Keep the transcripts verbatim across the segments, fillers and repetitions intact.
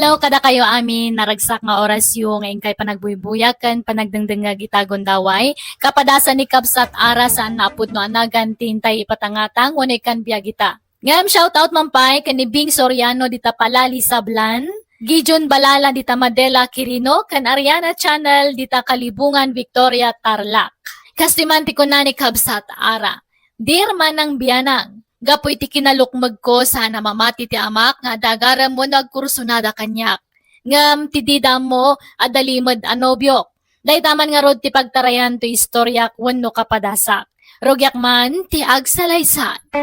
Hello kadakayo amin, naragsak nga orasyo nga inkay panagbuybuyag ken panagdengdengngeg ita gundaway. Kapadasan ni Kabsat Ara saan nga a pudno a nagan ti intay ipatangatang wenno ikkan biag ita. Ngem shoutout man pay ken ni Bing Soriano dita Palali, Sablan, Gideon Balala dita Madela, Quirino, ken Ariana Channel dita Kalibungan, Victoria, Tarlac. Kastoy man ti kuna ni Kabsat Ara, "Dear Manang Bianang, gapu iti kinalukmegko saan a mamati ti amak nga adda agarem wenno agkursunada kaniak. Ngem ti dida ammo, adda limed a nobiok. Dayta man ngarud ti pagtarayan toy istoriak wenno kapadasak. Rugiak man ti agsalaysay."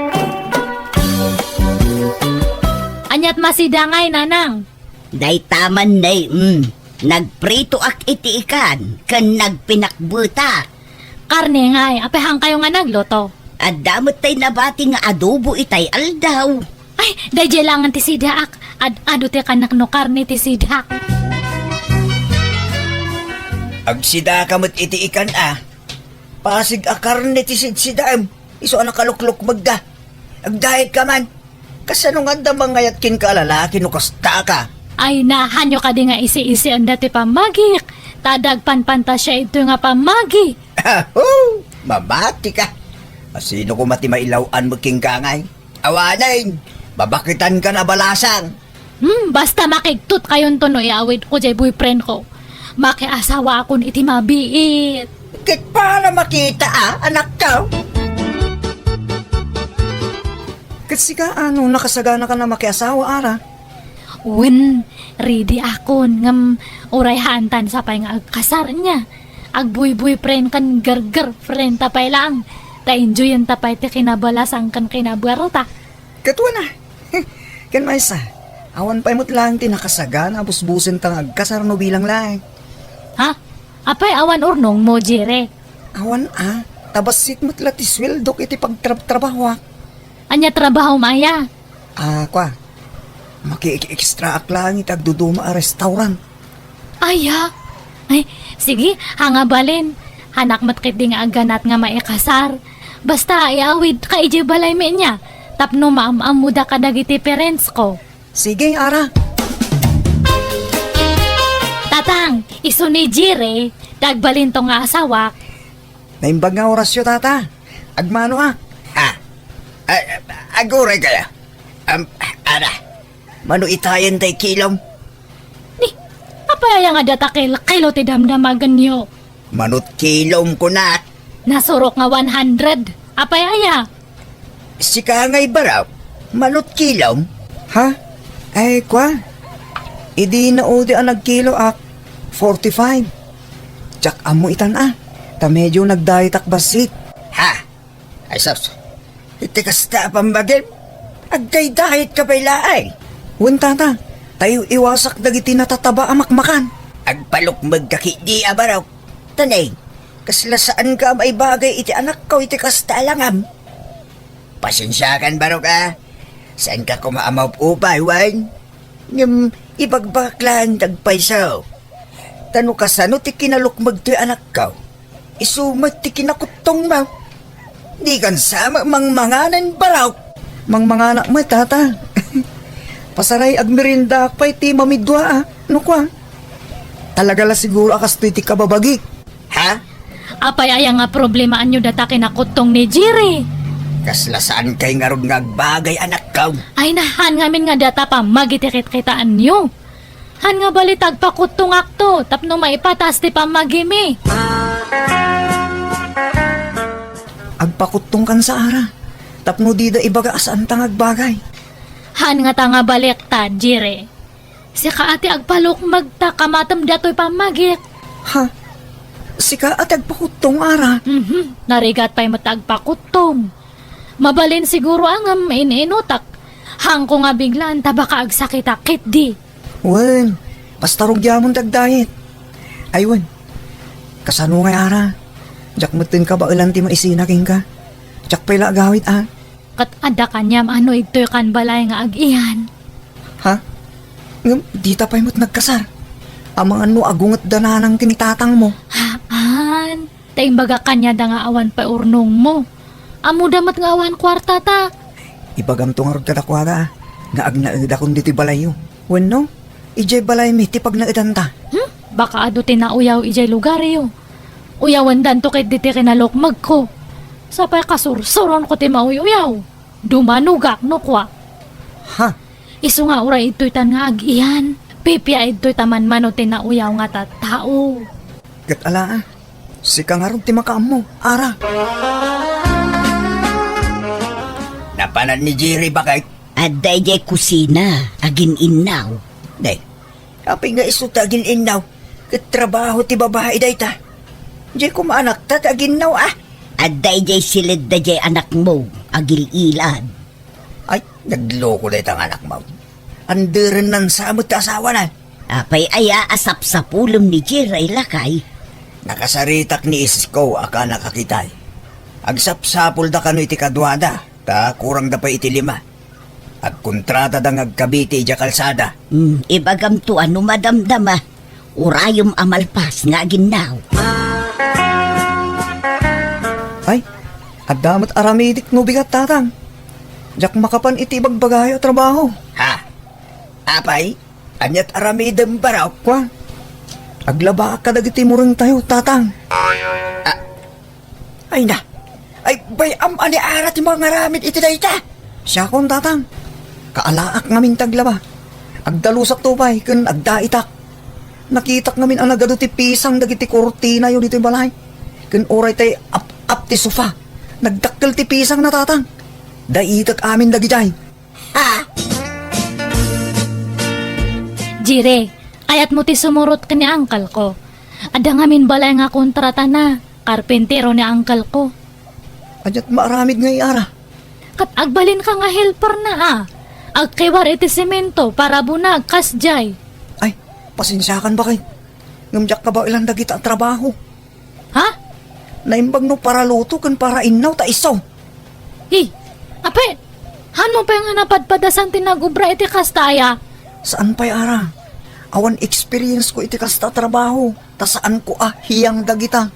Aniat masidangay, nanang? Dayta man, nay, mm. Nagpritoak iti ikan, ken nagpinakbetak. Karne ngay, apay haankayo nga nagluto? Adda met tay nabati nga adobo itay aldaw. Ay, daydiay laengen ti sidaak. Ad-adu ti kanak no karne ti sidaak. Agsidaka met iti ikan a. Pasig a karne ti sidsidaem. Isu a nakaluklukmegda. Agdiet ka man. Kasano nga adda mangayat kenka a lalaki no kasta ka? Ay, nahanyo kadi nga isi-isianda ti pammagik. Ta adda agpanpantasia idtoy nga pammagi. Aho! Mamati ka. Asino koma ti mailaw-an met kenka ngay? Awanen, babaketan ka na balasang. Hmm, basta makigtot kayonto no iawid ko jay boyfriend ko. Makiasawa akon iti mabiit. Ket para makita a, anak ka. Ket sika, ano, nakasagana ka na makiasawa, Ara? Wen, ready akon, ngem uray haantan sa pay nga agkasar nia. Agboy-boyfriend ken girlfriend ta pay laeng. Ta enjoyen ta pay ti kinabalasang ken kinabuarta. Ket wen a. Ken maysa, awan pay met laeng ti nakasagana a busbusenta nga agkasar no bilang laeng. Ha? Apay awan urnongmo, Jire? Awan a, ta bassit met la ti sueldok iti pagtrabtrabahoak. Ania trabahom aya? Ah, kua, makiek-extraak laeng iti agduduma a restaurant. Aya? Ay, sige, haan nga balin. Haanak met ketdi nga agganat nga maikasar. Basta, iawidka idiay balaymi nia, tapno maam-ammoda kadagiti parents ko. Sige, Ara. Tatang, isu ni Jire, ti agbalinto nga asawak. Naimbag nga orasyo, Tata. Agmano a. Ha? A-, aguray kaya? Am, Ara, mano itayen tay kilom? Ni, apay aya nga data kil-, kilo ti damdamagenyo? Manot kilom, kunak. Nasurok nga one hundred. Apay aya? Sika ngay barok, manot kilom? Ha? Ay, kua? Idi naudi a nagkiloak, forty-five. Diak ammo itan a, ta medio nagdiet ak bassit. Ha? Ay, sus. Iti kasta a pammagim, agdaydayetka pay laeng. Wen, Tata, ta iw-iwasak dagiti natataba a makmakan. Agpalukmegka ketdi a barok. Taneng, kasla saanka a maibagay iti anakko iti kasta a langam. Pasensiakan, barok a. Saanka koma a maupupay, wen? Ngem ibagbagak laeng ti agpayso. Ta no kasano ti kinalukmeg toy anakko, isu met ti kinakuttongmo. Dikan sa met mangmanganen, barok. Mangmanganak met, Tata. Pasaray agmeriendaak pay ti mamidua a, no kua. Talaga la siguro a kastoy ti kababagik. Ha? Apay aya nga problemaanyo data kinakuttong ni Jire? Kasla saankay ngarud nga agbagay, anakko. Ay, nahan ngamin nga data pammagi ti kitkitaanyo. Han nga bali ta agpakuttongakto tapno maipatas ti pammagimi. Agpakuttongkan sa, Ara, tapno dida ibaga a saanta nga agbagay. Han nga ta nga baliktad, Jire. Sika a ti agpalukmeg ta kamatem datoy pammagik. Ha? Sika a ti agpakuttong, Ara? Mhm. Narigat pay met ta agpakuttong. Mabalin siguro a ngem in-inutak. Hangko nga biglaan ta baka agsakitak ketdi. Wen, basta rugiamon ti agdayet. Ay, wen. Kasano ngay, Ara? Diak metten kabaelan ti maisina kenka. Diak pay la agawid a. Ket adda kaniam a no igtoy kan balay nga ag-iyan. Ha? Ngem dita pay met nagkasar. Amangan no agungetda nanang ken tatangmo. Haan, ta imbagak kaniada nga awan pay urnongmo. Ammoda met nga awan kuartata. Ibagamto ngarud kadakuada, a, nga agnaedakon ditoy balayyo. Wenno, Idiay balaymi ti pagnaedanta. Hmm? Baka adu ti nauyaw idiay lugaryo. Uyawendanto ket diti kinalukmegko. Sapay kasursuronko ti mauy-uyaw. Dumanogak no kua. Ha? Isu nga uray idtoytan nga ag-iyan, pipia idtoy ta manmano ti nauyaw nga tattao. Ket ala, sika ngarud ti makaammo, Ara. Napanan ni Jerry, bakit? Adda idiay kusina, agin-innaw. Nay, apay nga isu ta agin-innaw? Ket trabaho ti babai dayta. Diay koma anakta ti aginnaw, a? Adda idiay siledda diay anakmo, agil-ilad. Ay, nagloko dayta nga anakmo. Anderenna sa met ti asawana. Apay aya a sapsapulem ni Jerry, lakay? Nakasaritak ni isko a kanak a kitay. Agsapsapulda kano iti kaduada, ta kurangda pay iti lima. Agkontratada nga agkabiti idiay kalsada. Hmm, ibagamto a no madamdama, urayem a malpas nga aginnaw. Ay, adda met aramidik no bigat, Tatang. Diak makapan iti ibagbagayo a trabaho. Ha? Apay? Aniat aramidem, barok? Kua, aglabaak kadagiti murengtayo, Tatang. Ah, ay na. Ay, bay-am a ni Ara ti mangaramid iti dayta. Siakon, Tatang. Kaalaak ngamin ti aglaba. Agdalusakto pay ken agdaitak. Nakitak ngamin a nagadu ti pisang dagiti kurtinayo ditoy balay. Ken uray tay ap-ap ti sofa, nagdakkel ti pisangna, Tatang. Daitek amin dagidiay. Ha? Jire, kayatmo ti sumurot ken ni uncle ko. Adda ngamin balay nga kontratana, karpentero ni uncle ko. Aniat maaramid ngay, Ara? Ket agbalinka nga helperna, a. Agkiwar iti semento para bunag, kasdiay. Ay, pasensiakan, baket. Ngem diak kabaelan dagita a trabaho. Ha? Naimbag no paraluto ken parainnaw ta isu. Hi, ape, hanmo pay nga napadpadasan ti nagubra iti kasta aya? Saan pay, Ara. Awan experience ko iti kasta a trabaho, ta saanko a hiyang dagita.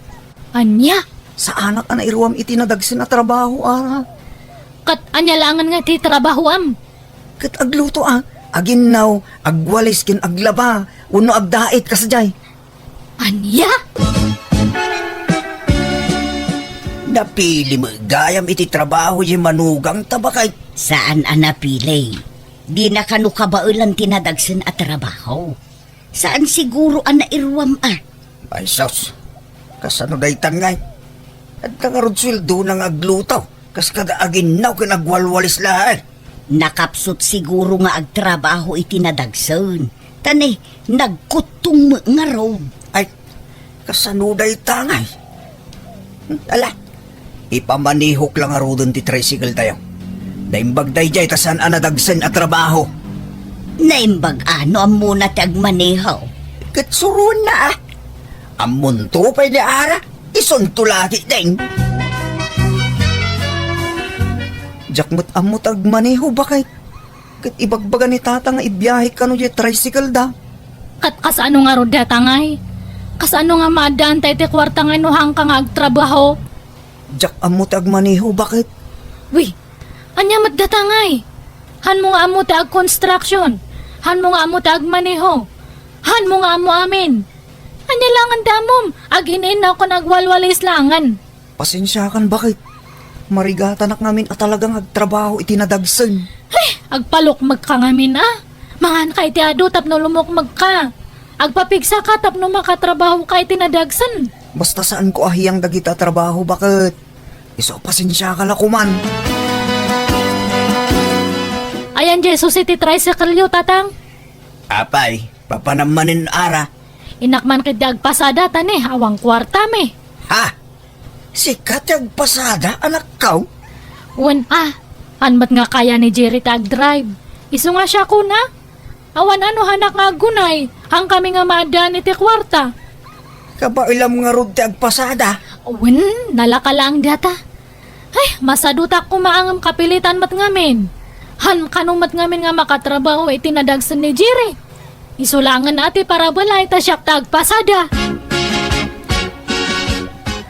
Ania? Saanak a nairuam iti nadagsen a trabaho, Ara. Ket ania laengen nga ti trabahoam? Ket agluto a, aginnaw, agwalis ken aglaba, wenno agdait kasdiay. Ania? Napili met gayam iti trabaho diay manugangta, baket. Saan a napili. Dina kano kabaelan ti nadagsen a trabaho. Saan siguro a nairuam a. Ay sus, kasano daytan ngay? Adda ngarud sueldona nga agluto, kas kada aginnaw ken agwalwalis laeng. Nakapsut siguro nga agtrabaho iti nadagsen. Ta ne, nagkuttong met ngarud. Ay, kasano dayta ngay? Ala, ipamanehok la ngaruden ti tricycle tayo. Naimbag daydiay ta saan a nadagsen a trabaho. Naimbag a no ammona ti agmaneho. Ket suroenna a. Ammonto pay ni Ara, isunto lagi deng. Diak met ammo ti agmaneho, baket. Ket ibagbaga ni Tata nga ibiahek kano diay tricycle da. Ket kasano ngarud dayta ngay? Kasano nga maaddaanta iti kuarta nga inuhangka nga agtrabaho? Diak ammo ti agmaneho, baket. Wi, ania met dayta ngay? Hanmo nga ammo ti agconstruction? Hanmo nga ammo ti agmaneho? Hanmo nga ammo amin? Ania laengen ti ammom? Agin-innaw ken agwalwalis laengen. Pasensiakan, baket. Marigatanak ngamin a talaga nga agtrabaho iti nadagsen. Ay, agpalukmegka ngamin a. Manganka iti adu tapno lumukmegka. Agpapigsaka tapno makatrabahoka iti nadagsen. Basta saanko a hiyang dagita a trabaho, baket. Isu a pasensiaka la koman. Ayan, Jesus, iti tricycle-yo, Tatang. Apay, papanam manen, Ara? Innak man ketdi agpasada ta ne, awan kuartami. Ha? Sika ti agpasada, anakko? Wen a, han met nga kaya ni Jerry ti agdrive. Isu nga siakon a. Awan a no hanak nga aggunay, hankami nga maaddaan iti kuarta. Kabaelam ngarud ti agpasada? Wen, nalaka laeng dayta. Ay, masadutak koma ngem kapilitan met ngamin. Han kano met ngamin nga makatrabaho iti nadagsen ni Jerry. Isu laengen a ti parabalay ta siak ti agpasada.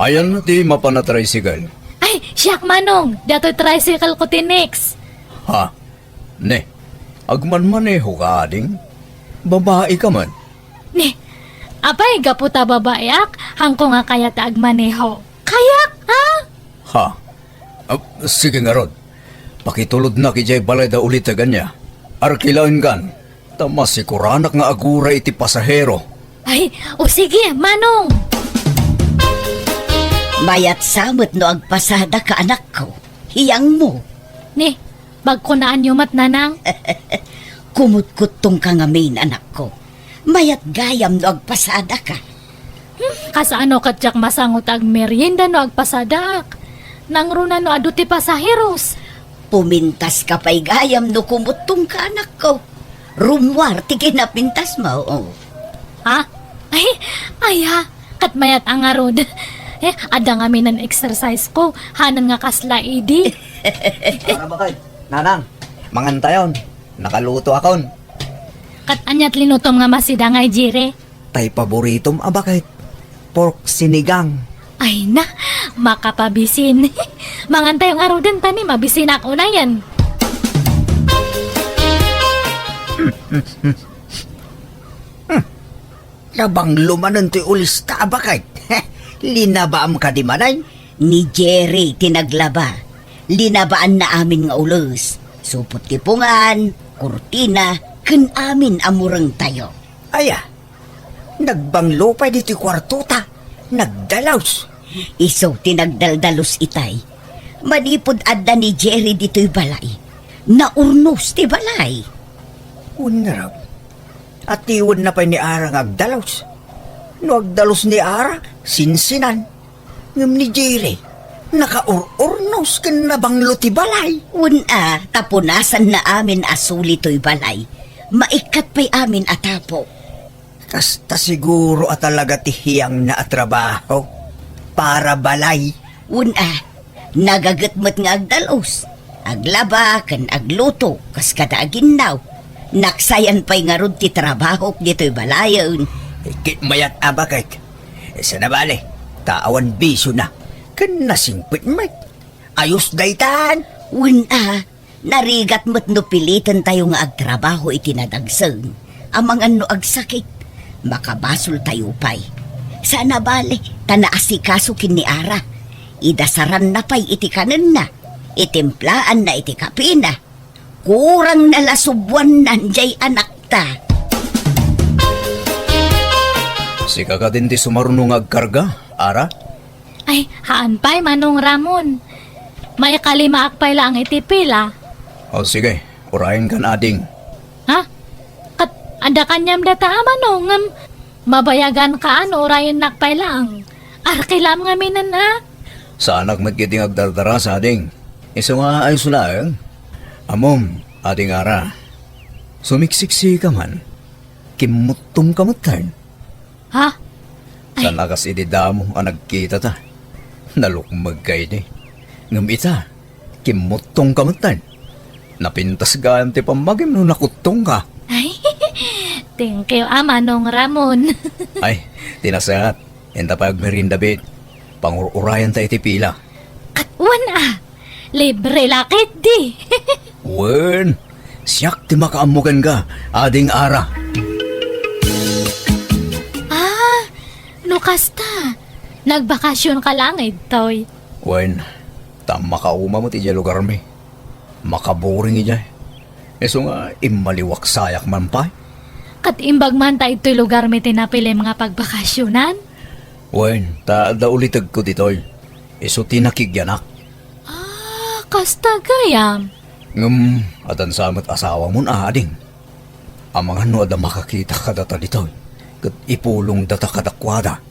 Ayan ti mapan a tricycle? Ay, siak, Manong. Datoy tricycle ko ti next. Ha? Ne, agmanmaneho ka, ading? Babaika man. Ni, apay, gapu ta babaiak, haanko nga kayat a agmaneho. Kayak, ha? Ha? Ah, sige ngarud. Pakitulodnak idiay balay da uliteg ania. Arkilaenkan, ta masikuranak nga aguray iti pasahero. Ay, o sige, Manong. Mayat sa met no agpasadaka, anakko. Hiyangmo. Ni, pagkunaanyo met, Nanang? Kumutkuttongka ngamin, anakko. Mayat gayam no agpasadaka. Hmm, kasano ket diak masango ta agmerienda no agpasadaak? Nangruna no adu ti pasaheros? Pumintaska pay gayam no kumuttongka, anakko. Rummuar ti kinapintasmo. Ha? Ay, aya, ket mayat a ngarud. Eh, adda ngamin exercise ko, hanan nga kasla idi. Para ba kay, Nanang, mangantayon, nakalutoakon. Ket ania ti linutom nga masidang, Jerry? Tay paboritom a baket, pork sinigang. Ay na, makapabisin. Mangantayo ngaruden ta ni mabisinak unayen. Nabanglo manen ti ulista a baket. Linabaam kadi manen? Ni Jerry ti naglaba. Linabaanna amin nga ules. Supot ti pungan, kurtina, ken amin a murengtayo. Aya, nagbanglo pay ditoy kuartota. Nagdalus. Isu ti nagdaldalus itay. Manipud adda ni Jerry ditoy balay, naurnos ti balay. Unrag, atiwenna pay ni Ara nga agdalus. No agdalus ni Ara, sinsinan. Ngem ni Jerry, nakaur-urnos ken nabanglo ti balay. Wen a, ta punasanna amin a suli toy balay. Maikkat pay amin a tapo. Kasta siguro a talaga ti hiyangna a trabaho. Para balay. Wen a, nagaget met nga agdalus. Aglaba ken agluto kas kada aginnaw. Naksayan pay ngarud ti trabahok ditoy balayen. Ket mayat a baket. Sana bale, ta awan bisiona. Ken nasingpet met. Ayos daytan. Wen a, narigat met no pilitentayo nga agtrabaho iti nadagsen. Amangan no agsakit, makabasoltayo pay. Sana bale, ta naasikaso ken ni Ara. Idasaranna pay iti kanenna. Itimplaanna iti kapina. Kurangna la subuannan jay anakta. Sika kadin ti sumaruno nga agkarga, Ara? Ay, haan pay, Manong Ramon. Maikalimaak pay laeng iti pila. O, sige, urayenkan, ading. Ha? Ket adda kaniam data a Manong, ngem mabayaganka a no urayennak pay laeng. Arkilam ngaminen a? Saanak met ketdi nga agdardara, ading. Isu nga ayos laeng. Ammom, ading Ara. Sumiksiksika man. Kimmuttongka metten. Ha? Ay. Saan a kas idi damo a nagkitata. Nalukmegka idi. Ngem ita, kimmuttongka metten. Napintas gayam ti pammagim no nakuttongka. Ay, thank you, a Manong Ramon. Ay, ti nasayaat. Inta pay agmerienda, Bit. Pangur-urayanta iti pila. Ket wen a, libre la ketdi. Wen, siak ti makaammo kenka, ading Ara. Ah, no kasta, nagbakasionka laeng ditoy? Wen, ta makauma met idiay lugarmi. Makaboring idiay. Isu nga immaliwak sayak man pay. Ket imbag man ta idtoy lugarmi ti napilim nga pagbakasionan? Wen, ta adda ulitegko ditoy. Isu ti nakigyanak. Ah, kasta gayam. Ngem, adda sa met asawamon, ading. Amangan no adda makakita kadata ditoy, ket ipulongdata kadakuada.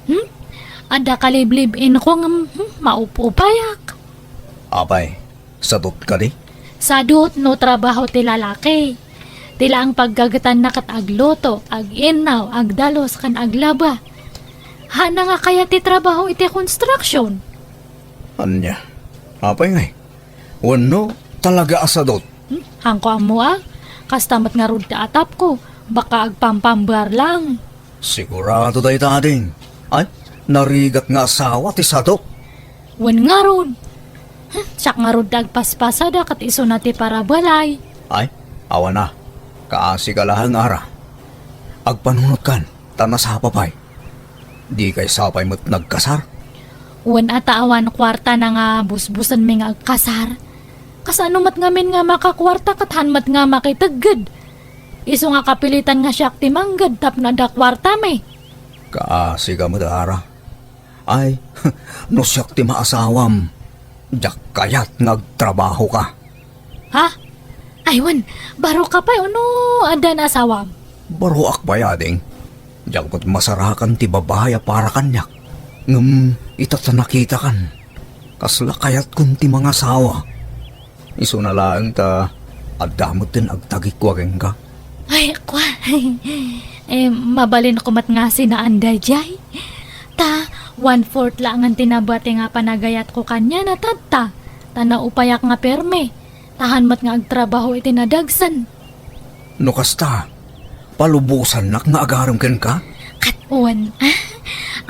Hmm? Adda kaliblib-inko ngem, hmm, maup-upayak. Apay, sadot kadi? Sadot no trabaho ti lalaki. Ti laeng paggagetanna ket agluto, ag-innaw, agdalus, ken aglaba. Haanna nga kayat ti trabaho iti construction. Ania? Apay ngay? Wenno, talaga a sadot? Hmm, haanko ammo a. Kasta met ngarud ti atapko, baka agpampambar lang. Sigurado dayta, ading. Ay, narigat nga asawa ti sadot. Wen ngarud. Hmm, siak ngarud ti agpaspasada ket isuna ti parabalay. Ay, awan a. Kaasika laeng, Ara. Agpanunotkan, ta nasapa pay. Dikay sapay met nagkasar? Wen, a ta awan kuartana nga busbusenmi nga agkasar. Kasano met ngamin nga makakuarta ket han met nga makitegged? Isu nga kapilitan nga siak ti mangged tapno adda kuartami. Kaasika met, Ara. Ay, no siak ti maasawam, diak kayat nga agtrabahoka. Ha? Ay, wen, baroka pay wenno addan asawam? Baroak pay, ading. Diak met masarakan ti babai a para kaniak. Ngem ita ta nakitakan, kasla kayatkon ti mangasawa. Isuna laeng ta adda metten agtagikua kenka. Ay, kua. Eh, mabalinko met nga sinaan daydiay. Ta, one-fourth laengen ti nabati nga panagayatko kaniana tatta. Ta naupayak nga permi. Ta han met nga agtrabaho iti nadagsen. No kasta, palubosannak nga agarem kenka? Ket wen, ah,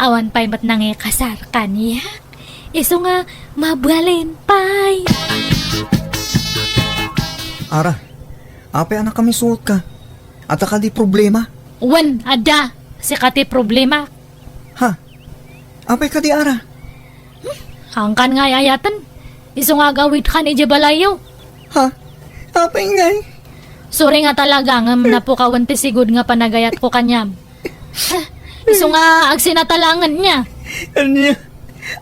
awan pay met nangikasar kaniak. Isu nga mabalin pay. Ara, apay a nakamisuotka? Adda kadi problema? Wen, adda. Sika ti problema. Ha? Apay kadi, Ara? Hmm, haankan nga ay-ayaten. Isu nga agawidkan idiay balayyo. Ha? Apay ngay? Sorry nga talaga, ngem napukawen ti sigud nga panagayatko kaniam. Isu nga agsinatalaengen niya. Ania?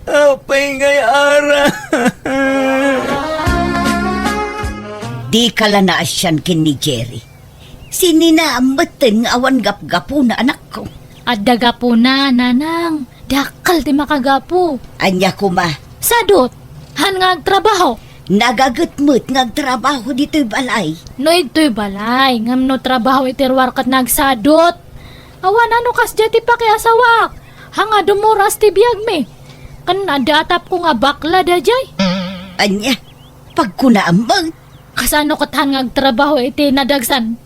Apay ngay, Ara? Dika la naasian ken ni Jerry. Sinina metten nga awan gapgapuna, anakko? Adda gapuna, nanang. Dakkel ti makagapu. Ania koma? Sadut. Han nga agtrabaho. Nagaget met nga agtrabaho ditoy balay. No ditoy balay, ngem no trabaho iti ruar ket nagsadut. Awan a no kasdiay ti pakiasawaak. Haan nga dumuras ti biagmi. Ken adda atapko nga bakla daydiay. Ania? Pagkunaam met. Kasano ket han nga agtrabaho iti nadagsan?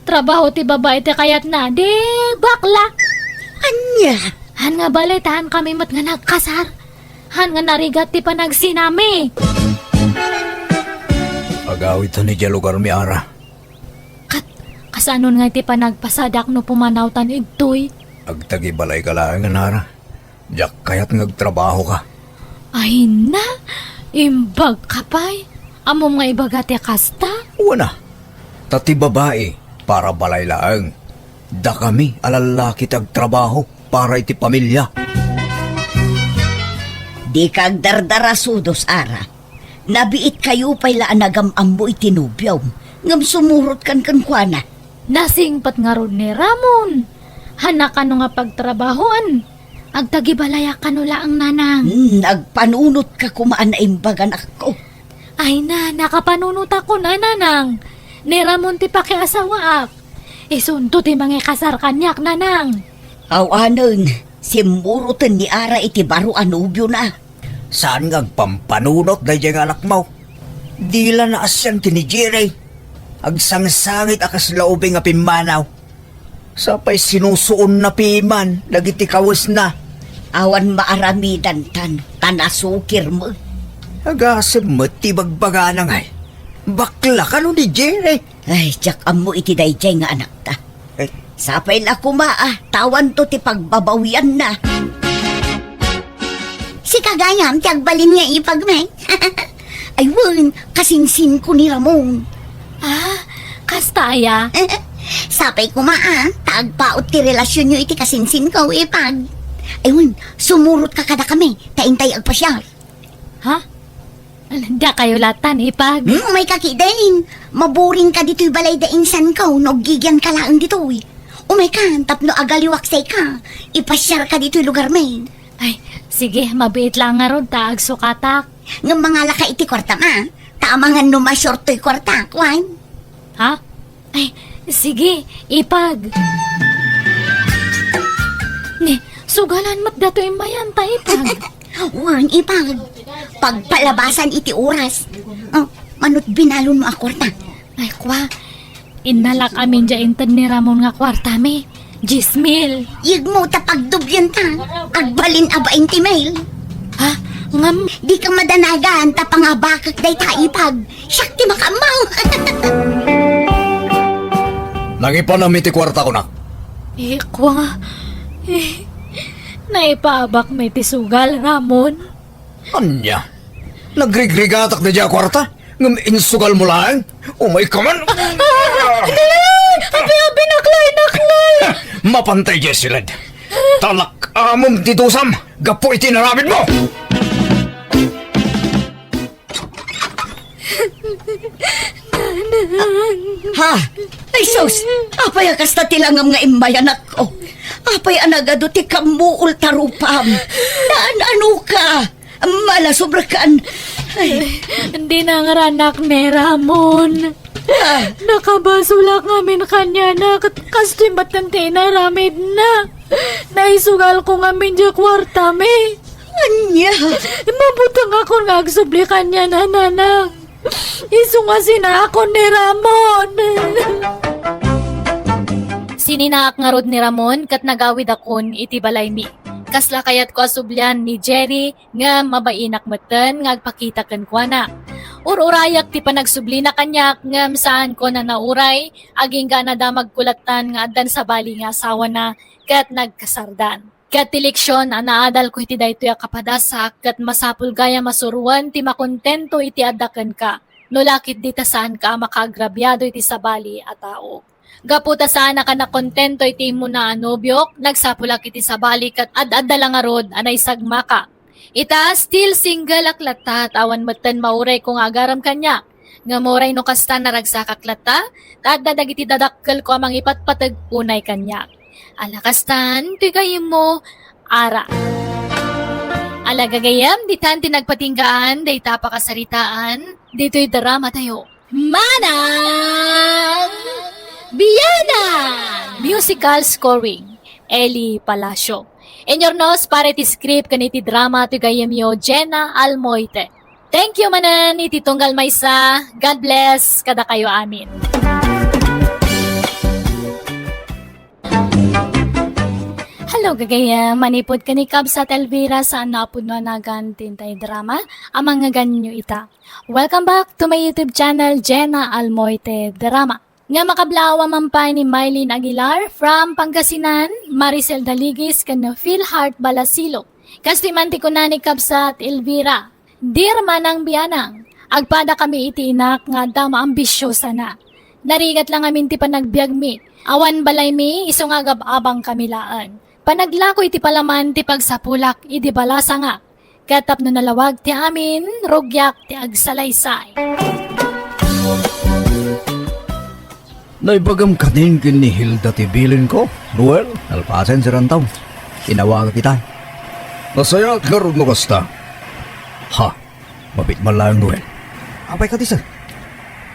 Trabaho ti babai ti kayatna, di bakla. Ania? Han nga bale ta han kami met nga nagkasar. Han nga narigat ti panagsinami. Agawidtan idiay lugarmi, Ara. Ket, kasanon nga iti panagpasadak no pumanawtan igtoy? Agtagibalayka laengen, Ara. Diak kayat nga agtrabahoka. Ay na, imbagka pay. Ammom nga ibaga ti kasta? Wen a, ta ti babai para balay laeng. Dakami a lallaki ti agtrabaho para iti pamilia. Dika agdardarasudos, Ara. Nabiitkayo pay la a nagam-ammo iti nobiom, ngem sumurotkan kenkuana. Nasingpet ngarud ni Ramon. Hanna kano nga pagtrabahoan? Agtagibalayak kano laeng, nanang. Hmm, agpanunotka koma a naimbag, anakko. Ay na, nakapanunotakon a, nanang. Ni Ramon ti pakiasawaak. Isunto ti mangikasar kaniak, nanang. Awanen, simmuroten ni Ara iti baro a nobiona. Saan nga agpampanunot daydiay nga anakmo? Di la naasian ken ni Jerry. Agsangsangit a kasla ubing a pimmanaw. Sapay sinusuonna piman dagiti kawesna. Awan maaramidantan, ta nasukir met. Agasem met ti bagbagana ngay. Bakla kano ni Jerry? Ay, diak ammo iti daydiay nga anakta. Eh? Sapay la koma a, ta awanto ti pagbabawianna. Sika gayam ti agbalin nga ipagmi. Ay wen, kasinsinko ni Ramon. Ah, kasta aya? Sapay koma a, ta agpaut ti relasionyo iti kasinsinko, ipag. Ay wen, sumurotka kadakami, ta intay agpasiar. Ha? Dakayo latan, ipag? Hmm, umayka ketdin. Maburingka ditoy balay da insanko no aggigianka laeng ditoy. Umayka tapno agaliwak sika. Ipasiarka ditoy lugarmi. Ay, sige, mabiit la ngarud ta agsukatak. Ngem mangalaka iti kuartam a. Ta amangan no masiortoy kuartak, wen? Ha? Ay, sige, ipag. Ni, sugalan met dato immayan ta, ipag. Wen, ipag. Pagpalabasan iti oras. Oh, manut binalon mo a kuarta. Ay, kua. Innalak amin dia inted ni Ramon nga kuartami. Dies mil. Yegmo ta pagdoblian ta. Agbalin a bainte mil. Ha? Ngem? Dika madanagan ta pangabakek dayta, ipag. Siak ti makaammo. Nangipanam iti kuarta, kunak. Ikwa, eh, naipaabak met ti sugal, Ramon. Ania? Nagrigrigatak daydiay a kuarta? Ngem insugal mo laeng? Umay ka man! Ah! Dili! Abi, abi, naklay, naklay! Mapantay, Jessilyn. Talak-amom ti dusam gapu iti inaramidmo! Ha? Ay, sus! Apay a kasta ti langam nga immay, anakko? Apay a nagadu ti kammuol ta rupam? Naan-ano ka? Mala, sobrakan. Ay. Dinangranak ni Ramon. Ah. Nakabasolak ngamin kaniana, ket kastoy met ti inaramidna. Naisugalko ngamin diay kuartami. Ania? Mabutengakon nga agsubli kaniana, nanang. Isu nga sinaakon ni Ramon. Sininaak ngarud ni Ramon ket nagawidakon iti balaymi. Kasla kayatko a sublian ni Jerry ngem mabainak metten nga agpakita kenkuana. Ur-urayak ti panagsublina kaniak ngem saanko a nauray, agingga a nadamagko lattan nga addan sabali nga asawana ket nagkasardan. Ket ti leksion a naadalko iti daytoy a kapadasak ket masapul gayam a suroen ti makontento iti adda kenka, no la ketdi ta saanka a makaagrabiado iti sabali a tao. Gapu ta saanak a nakontento iti immuna a nobiok, nagsapulak iti sabali ket ad-adda la ngarud a naisagmaka. Ita, still single ak latta, awan metten maurayko nga agaram kaniak. Ngem uray no kasta, naragsakak latta, ta adda dagiti dadakkelko a mangipatpateg unay kaniak. Ala kastan, toy gayyemmo, ara. Ala gagayyem, ditan ti nagpatinggaan dayta a pakasaritaan ditoy drama tayo. Manang Bianang! Musical scoring, Eli Palacio. Inurnos para iti script ken iti drama ti gayyemyo, Jenna Almoite. Thank you manen iti tunggal maysa. God bless kadakayo amin. Hello, gagayyem. Manipud ken ni Kabsat Elvira, saan nga pudno a nagan ti intay drama a mangngeganyo ita. Welcome back to my YouTube channel, Jenna Almoite Drama. Nga makablaawa man pay ni Mylene Aguilar from Pangasinan, Maricel Daligis, ken Phil Heart Balasilo. Kastoy man ti kuna ni Kabsat Elvira, "Dear Manang Bianang, agpadakami iti inak nga adda maambisiosana. Narigat la ngamin ti panagbiagmi. Awan balaymi, isu nga agab-abangkami laeng. Panaglako iti palaman ti pagsapulak idi balasangak. Ket tapno nalawag ti amin, rugiak ti agsalaysay." Naibagam kanin ken ni Hilda ti bilinko, Noel, nalpasen ti rantaw. Inawagak ita. Nasayaat ngarud no kasta. Ha, mabit man laeng, Noel. Apay kadi, sir?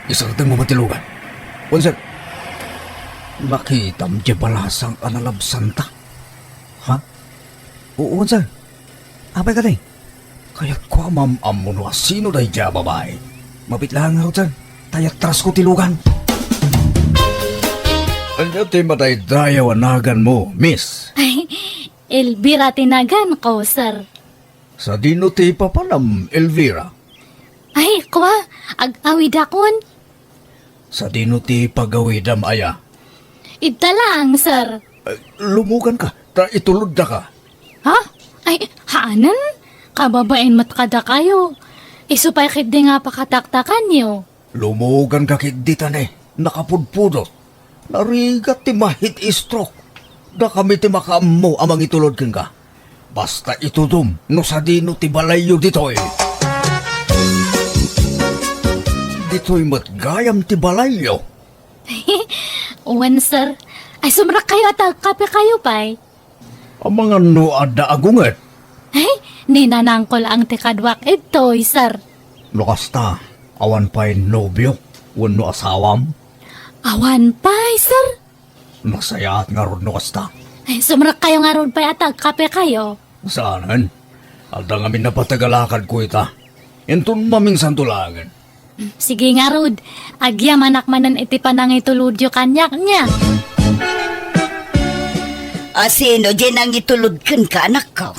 Isardengmo met ti lugan. Wen, sir. Nakitam diay balasang a nalabsanta? Ha? Wen, sir. Apay kadi? Kayatko a maam-ammo no asino daydiay a babai. Mabit laeng ngarud, sir, ta iyatrasko ti lugan. Ania ti madaydayaw a naganmo, miss? Ay, Elvira ti naganko, sir. Sadino ti papanam, Elvira? Ay, kua, ag-awidakon. Sadino ti pagawidam aya? Ita laeng, sir. Eh, lumuganka, ta ituloddaka. Ha? Ay, haanen? Kababain met kadakayo. Isu pay ketdi nga pakataktakanyo. Lumuganka ketdi ta ne, nakapudpudot. Narigat ti ma-heat stroke. Dakami ti makaammo a mangitulod kenka. Basta itudom no sadino ti balayyo ditoy. Ditoy met gayam ti balayyo. Wen, sir. Ay, sumrekkayo a ta agkapekayo pay. Amangan no adda agunget. Ay, ni nanangko laeng ti kaduak ditoy, sir. No kasta, awan pay nobio wenno asawam? Awan pay, sir. Nasayaat ngarud no kasta. Ay, sumrekkayo ngarud pay a ta agkapekayo. Saanen? Adda ngamin a pateg a lakadko ita. Inton maminsanto laengen. Sige ngarud, agyamanak manen iti panangitulodyo kaniak, nia? Asino diay nangitulod kenka, anakko?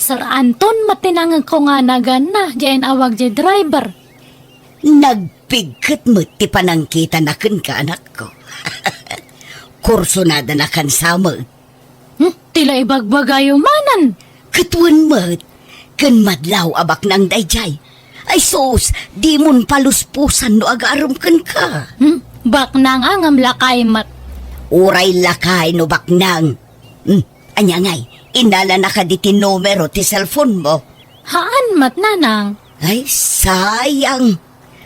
Sir Anton met ti nangegko nga naganna, diay inawag diay driver. Nagpigket met ti panangkitana kenka, anakko. Kursunada na kan samek. Hmm? Ti la ibagbagayo manen. Ket wen met, ken madlaw a baknang daydiay. Ay sus, dimon paluspusan no agarem kenka. Hmm? Baknang a ngem lakay met. Uray lakay no baknang. Hmm, ania ngay, innalanaka ditoy numero ti cellphone mo? Haan met, nanang. Ay, sayang.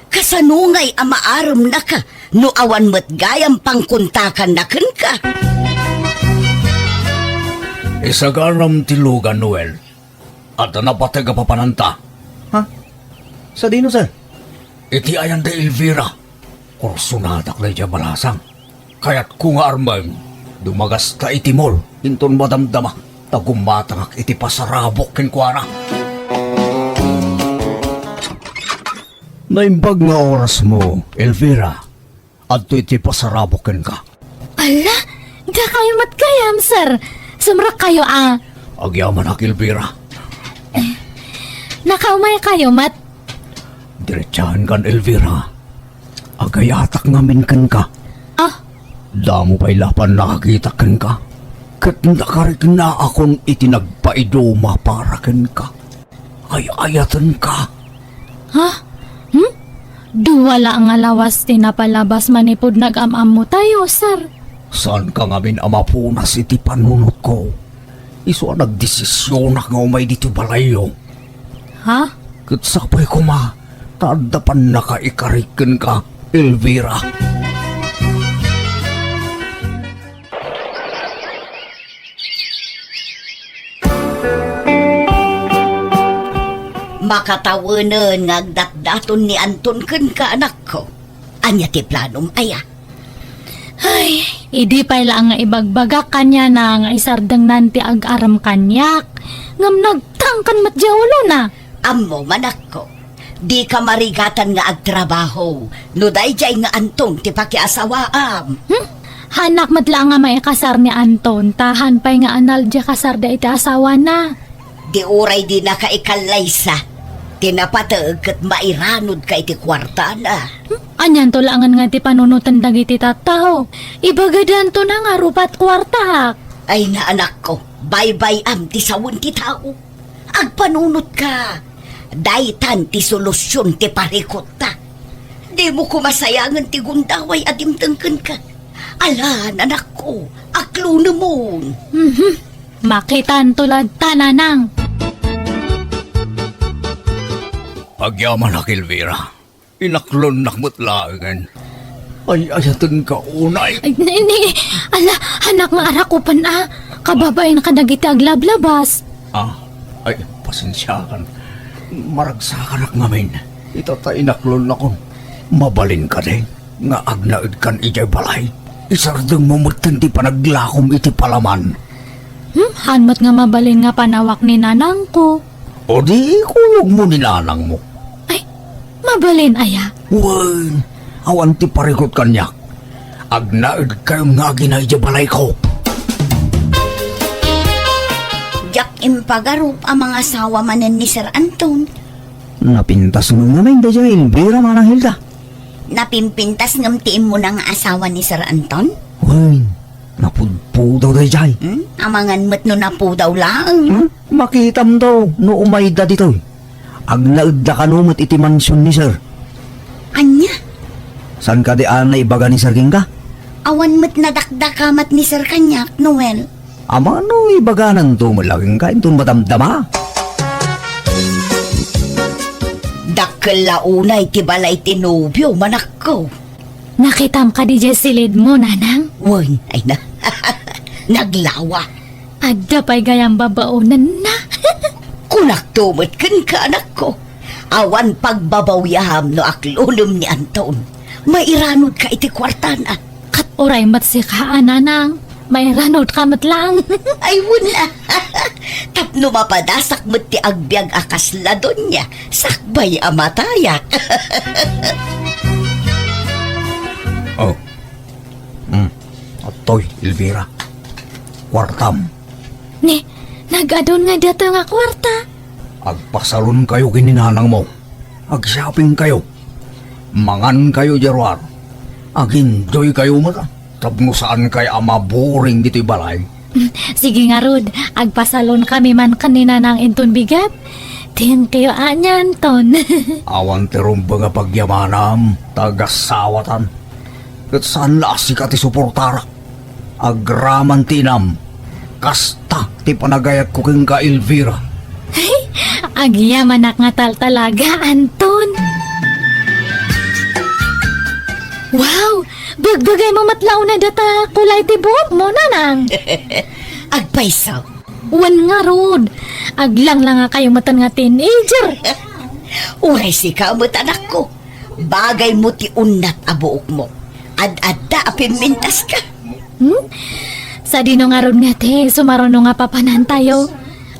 Kasano ngay a maaremnaka no awan met gayam pangkontakanna kenka? Isaganam ti lugan, Noel. Adda napateg a papananta. Ha? Sadino, sir? Iti ayan da Elvira. Kursunadak daydiay balasang. Kayatko nga armem, dumagasta iti mall, inton madamdama, ta gumatangak iti pasarabok kenkuana. Naimbag nga orasmo, Elvira. Adtoy ti pasarabok kenka. Ala, dakayo met gayam, sir. Sumrekkayo a. Agyamanak, Elvira. Nakaumaykayo met. Diretsahankan, Elvira. Agayatak ngamin kenka. Ah? Damo pay la pannakakitak kenka. Ket nakariknaakon iti nagpaiduma para kenka. Ay-ayatenka. Ha? Hmm? Dua la nga lawas ti napalabas manipud nag-am-ammotayo, sir. Saanka ngamin a mapunas iti panunotko. Isu a nagdesisionak nga umay ditoy balayyo. Ha? Ket sapay koma, ta adda pannakaikarik kenka, Elvira. Makatawenen nga agdatdaton ni Anton kenka, anakko. Ania ti planom, aya? Ay, idi pay la nga ibagbagak kaniana nga isardengnan ti agarem kaniak, ngem nagtangken met diay ulona. Ammom, anakko, dika marigatan nga agtrabaho no daydiay nga Anton ti pakiasawaam. Hmm? Haanak met la nga maikasar ni Anton, ta haan pay nga anal diay kasarda iti asawana. Di uray dinaka ikallaysa, ti napateg ket mairanudka iti kuartana. Hmm? Anianto laengen nga ti panunoten dagiti tattao? Ibagadanto na nga rupat kuartaak. Ay, anakko, baybay-am ti sawen ti tao. Agpanunotka. Daytan ti solusion ti parikotta. Dimo koma sayangen ti gundaway a dimteng kenka. Alan, anakko, aklonemon. Mhm. Makitanto latta, nanang. Agyamanak, Elvira. Inaklonnak met laengen. Ay-ayatenka unay. Ay, ni, ni, ala, haanak nga arakupen a. Kababain kadagiti aglablabas. Ah, ay, pasensiakan. Maragsakanak ngamin. Ita ta inaklonnakon. Mabalin kadi nga agnaedkan idiay balay? Isardengmo metten ti panaglakom iti palaman. Hmm, haan met nga mabalin nga panawak ni nanangko. O di, ikuyogmo ni nanangmo. Ay, mabalin aya? Wen, awan ti parikut kaniak. Agnaedkayon nga agina idiay balayko. Diak impagarup a mangasawa manen ni Sir Anton. Napintas ngem ngamin daydiay Elvira, Manang Hilda. Napimpintas ngem ti immuna nga asawa ni Sir Anton? Wen, napudpudaw daydiay. Hmm? Amangan met no napudaw laeng. Hmm? Makitam daw no umayda ditoy. Agnaedda kano met iti mansion ni Sir. Ania? Saan kadi a naibaga ni Sir kenka? Awan met nadakdakamat ni Sir kaniak, Noel. Amano ibagananto met la kenka inton madamdama? Dakkel la unay ti balay ti nobio, manakko. Nakitam kadi diay silidmo, nanang? Wen, ay na. Naglawa. Adda pay gayam babaonenna. Kunakto met kenka, anakko. Awan pagbabawiam no aklonem ni Anton. Mairanudka iti kuartana. Ket uray met sika a, nanang. Mairanudka met laeng. Ay, wen a. Tapno mapadasak met ti agbiag a kasla donia, sakbay a matayak. Oh. Hmm. Adtoy, Elvira. Kuartam. Ni, nag-adun nga datoy nga kuarta. Agpasalonkayo ken ni nanangmo. Agshoppingkayo. Mangankayo diay ruar. Ag-enjoykayo met, ah. tapno saankay a maburing ditoy balay. Sige ngarud, agpasalonkami man ken ni Nanang inton bigat. Thank you, ania, Anton. Awan ti rumbeng a pagyamanam, ta agasawatan. Ket saan la a sika ti suportarak. Agraman ti inam, kasta ti panagayatko kenka, Elvira. Ay, agyamanak nga taltalaga, Anton. Wow! Bagbagaymo met la unay data kulay ti buokmo, Nanang. Agpayso. Wen ngarud, aglanglangakayo metten nga teenager. Uray sika met, anakko. Bagaymo ti unnat a buokmo. Ad-adda a pimmintaska. Hmm? Sadino ngarud nga ti sumaruno nga papanantayo?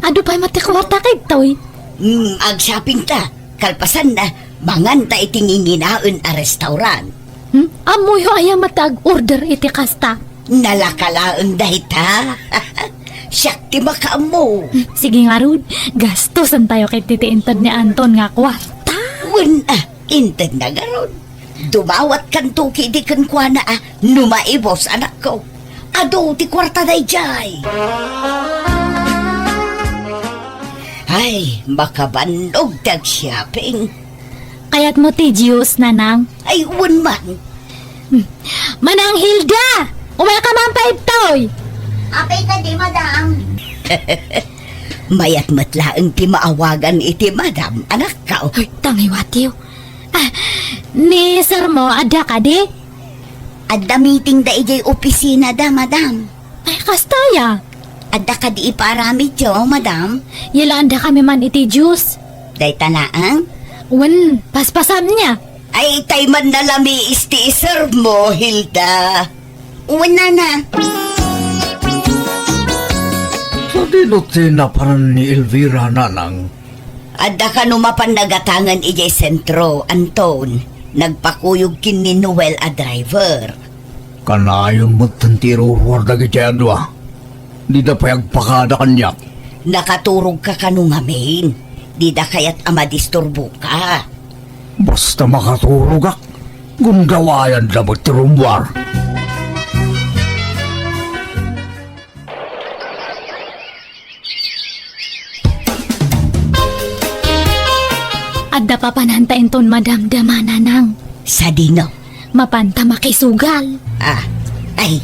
Adu pay met ti kuarta kadtoy? Hmm, agshoppingta. Kalpasanna, manganta iti nginginaen a restaurant. Hmm? Ammoyo aya met ti ag-order iti kasta? Nalaka laeng dayta. Siak ti makaammo. Hmm, sige ngarud, gastosantayo ket ti inted ni Anton nga kuarta. Wen, ah, intedna ngarud. Dumawatkanto ketdi kenkuana a no maibus, anakko. Adu ti kuarta daydiay. Ay, makabannog ti agshopping. Kayatmo ti juice, Nanang? Ay, wen man. Hmm. Manang Hilda! Umayka man pay ditoy! Apay kadi, madam? Mayat met laeng ti maawagan iti madam, anakko. Ay, tangiwatiw. Ah, ni sirmo, adda kadi? Adda meetingda idiay opisinada, madam. Ay, kasta aya? Adda kadi ipaaramidyo, madam? Yalaandakami man iti juice. Dayta laeng? Wen, paspasam nia. Ay, tay man nalamiis ti isermo, Hilda. Wen, Nana. Sadino ti napanan ni Elvira, Nanang? Adda kano mapan nagatangen idiay sentro, Anton. Nagpakuyog ken ni Noel a driver. Kanayon met ti iruruar dagiti adua. Dida pay agpakada kaniak. Nakaturogka kano ngamin? Dida kayat a madisturboka. Basta makaturogak, gundawayanda met ti rummuar. Adda papananta inton madamdama, Nanang. Sadino? Mapanta makisugal. Ah, ay,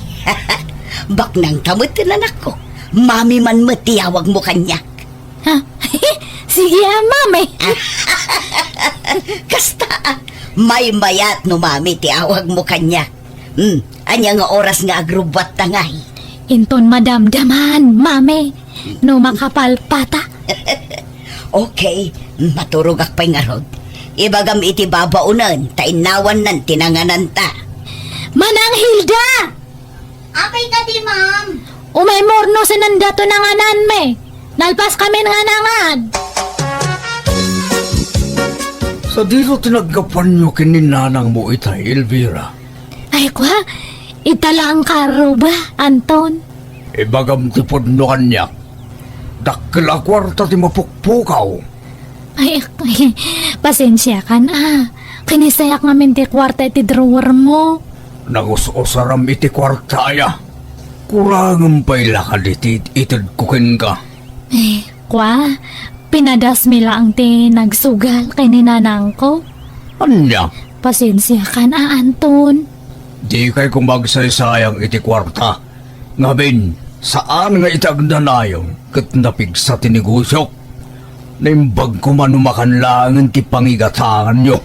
baknangka met, anakko. Mami man met ti awagmo kaniak. Ha? Sige a, Mami. Kasta, maymayat no Mami ti awagmo kaniak. Hmm, ania nga oras nga agrubbuatta ngay? Inton madamdaman, Mami. No makapalpata. Okay, maturogak pay ngarud. Ibagam iti babaonen, ta innawannan ti nangananta. Manang Hilda! Apay kadi, ma'am? Umaymorno, saan dato nangananmi? Nalpaskamin nga nangan. Sadino ti naggapuanyo ken ni nanangmo itay, Elvira? Ay, kua, ita laeng karuba, Anton. Ibagam ti pudno kaniak. Dakkel a kuarta ti mapukpukaw. Ay, ay, pasensiakan a. Kinisayak ngamin ti kuarta iti drawer mo. Nangus-usaram iti kuarta aya. Kurangem pay la kadi ti itedko kenka. Eh, kua, pinadasmi laeng ti nagsugal ken ni nanangko. Ania? Pasensiakan a, Anton. Dikay koma agsaysayang iti kuarta. Ngamin, saan nga iti agnanayon ket napigsa ti negosyok. Naimbag koma no makan laengen ti pangigatanganyo.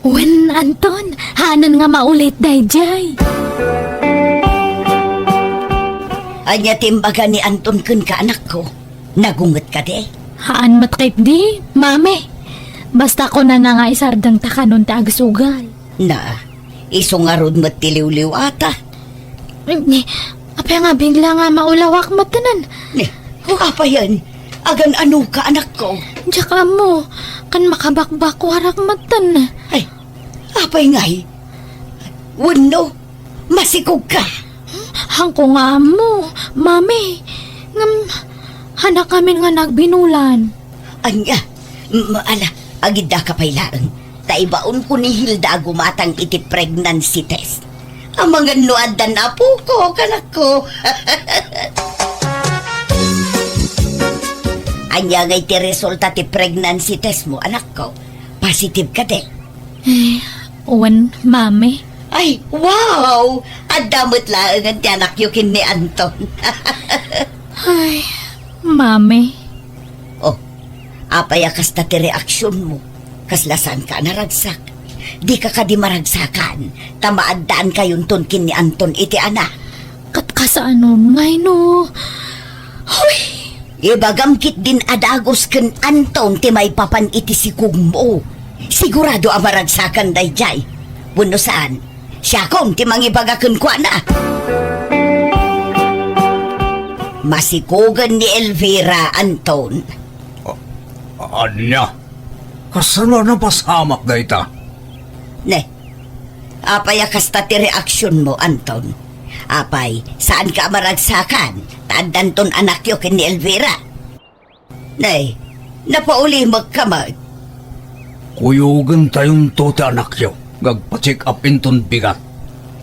Wen, Anton, haanen nga maulit daydiay. Ania ti imbaga ni Anton kenka, anakko? Nagunget kadi? Haan met ketdi, Mami. Basta kunana nga isardengta kanon ti agsugal. Na, isu ngarud met ti liwliwata. Ni, apay nga bigla nga maulawak metten? Ni, apayen? Agan-anoka, anakko? Diak ammo, ken makabakbakuarak metten. Ay, apay ngay? Wenno, masikogka? Haanko nga ammo, Mami. Ngem, haanakamin nga nagbinulan. Ania? M-, ala, agiddaka pay laeng. Ta ibaonko ni Hilda a gumatang iti pregnancy test. Amangan no addan apoko, kanakko. Ania ngay ti resulta ti pregnancy test mo, anakko? Positive kadi? Eh, wen, Mami. Ay, wow! Adda met laengen ti anakyo ken ni Anton. Ay, Mami. Oh, apay a kasta ti reaksionmo? Kasla saanka a naragsak? Dika kadi maragsakan, ta maaddankayonton ken ni Anton iti anak. Ket kasano ngay no? Hoy! Ibagam ketdin a dagus ken Anton ti maipapan iti sikogmo. Sigurado a maragsakan daydiay. Wenno saan, siakon ti mangibaga kenkuana. Masikogen ni Elvira, Anton. A-, ania? Kasano a napasamak dayta? Ne, apay a kasta ti reaksionmo, Anton? Apay, saanka a maragsakan, ta addanton anakyo ken ni Elvira? Ne, napaulimekka met. Kuyogentayonto ti anakyo nga agpa-check up inton bigat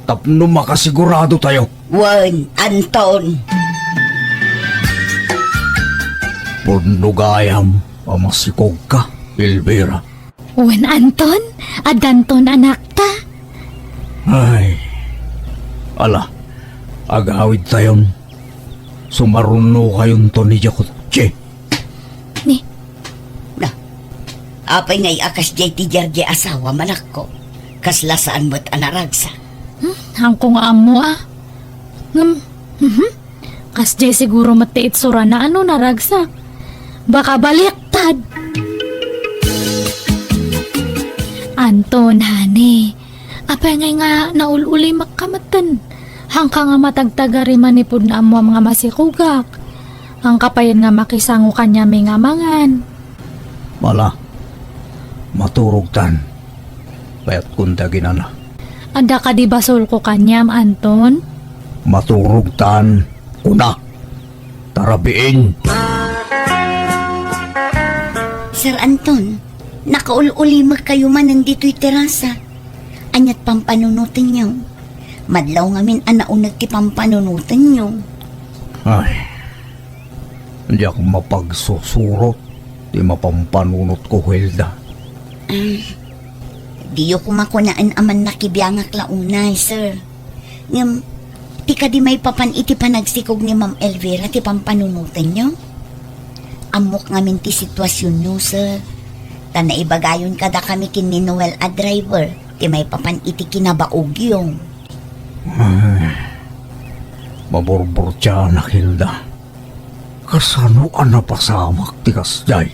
tapno makasiguradotayo. Wen, Anton. Pudno gayam a masikogka, Elvira. Wen, Anton, addanton anakta. Ay, ala, agawidtayon. Sumarunokayonton idiay kotse. Ni? Na, apay ngay a kasdiay ti diardiay asawam, anakko? Kasla saan met a naragsak? Hmm, haanko nga ammo, a. Ngem, mhm. Kasdiay siguro met ti itsurana a no naragsak. Baka baliktad. Anton, honey, apay ngay nga naul-ulimekka metten? Haanka nga matagtagari manipud nga ammoam nga masikogak. Haanka payen nga makisango kaniami nga mangan. Ala, maturogtan. Kayatkon ti aginana. Adda kadi basolko kaniam, Anton? Maturogtan, kuna. Tarabiin. Sir Anton, nakaul-ulimekkayo manen ditoy terasa. Aniat pampanunotenyo? Madlaw ngamin a nauneg ti pampanunotenyo. Ay, diak mapagsusurot ti mapampanunotko, Hilda. Ah, diyo koma kunaen a mannakibiangak la unay, sir. Ngem, ti kadi maipapan iti panagsikog ni Ma'am Elvira ti pampanunotenyo? Ammok ngamin ti situasionyo, sir. Ta naibagayon kadakami ken ni Noel a driver ti maipapan iti kinabaogyo. Ay, maburburtianak, Hilda. Kasano a napasamak ti kasdiay?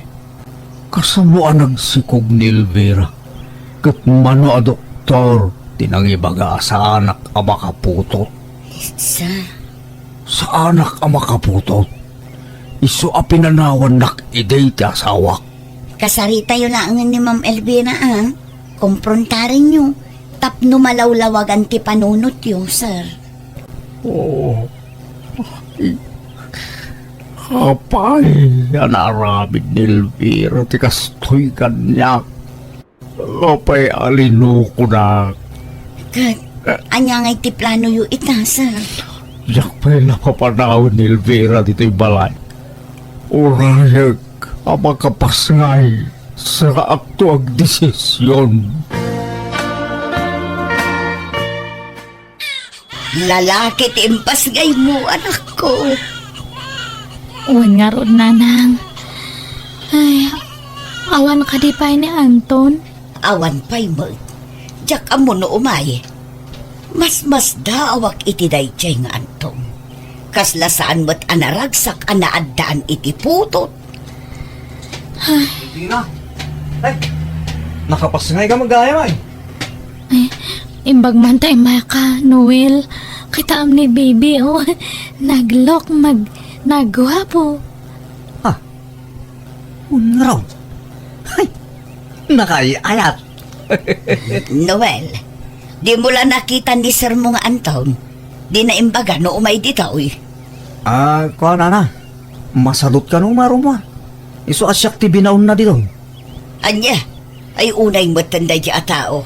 Kasano a nagsikog ni Elvira? Ket mano a doktor ti nangibaga a saanak a makaputot? Sa? Saanak a makaputot? Isu a pinanawannak idi ti asawak. Kasaritayo laengen ni Ma'am Elvira, a. Komprontarenyo tapno malawlawagan ti panunotyo, sir. Oh. Apay a naaramid ni Elvira ti kastoy kaniak? Apay a linukonak? Ket, ania ngay ti planoyo ita, sir? Diak pay la papanawen ni Elvira ditoy balay. Urayek a makapasngay, saakto agdesision. Lalaki ti impasngaymo, anakko. Wen ngarud, nanang. Ay, awan kadi pay ni Anton? Awan pay met. Diak ammo no umay. Masmasdaawak iti daydiay nga Anton. Kasla saan met a naragsak a naaddaan iti putot. Ay. Tina. Ay. Nakapasngay ka, magayam ay. Ay, imbag man ta immaka, Noel. Kitaem ni baby, oh. Naglook, mag-, nagguapo. Ah. Unraw. Ay. Nakaay-ayat. Noel, dimo la nakita ni sir mo nga Anton? Dina imbaga no umay ditoy? Ah, kuan, nana. Masadut kano nga rummuar. Isu a siak ti binaonna ditoy. Ania? Ay, unay metten daydi a tao.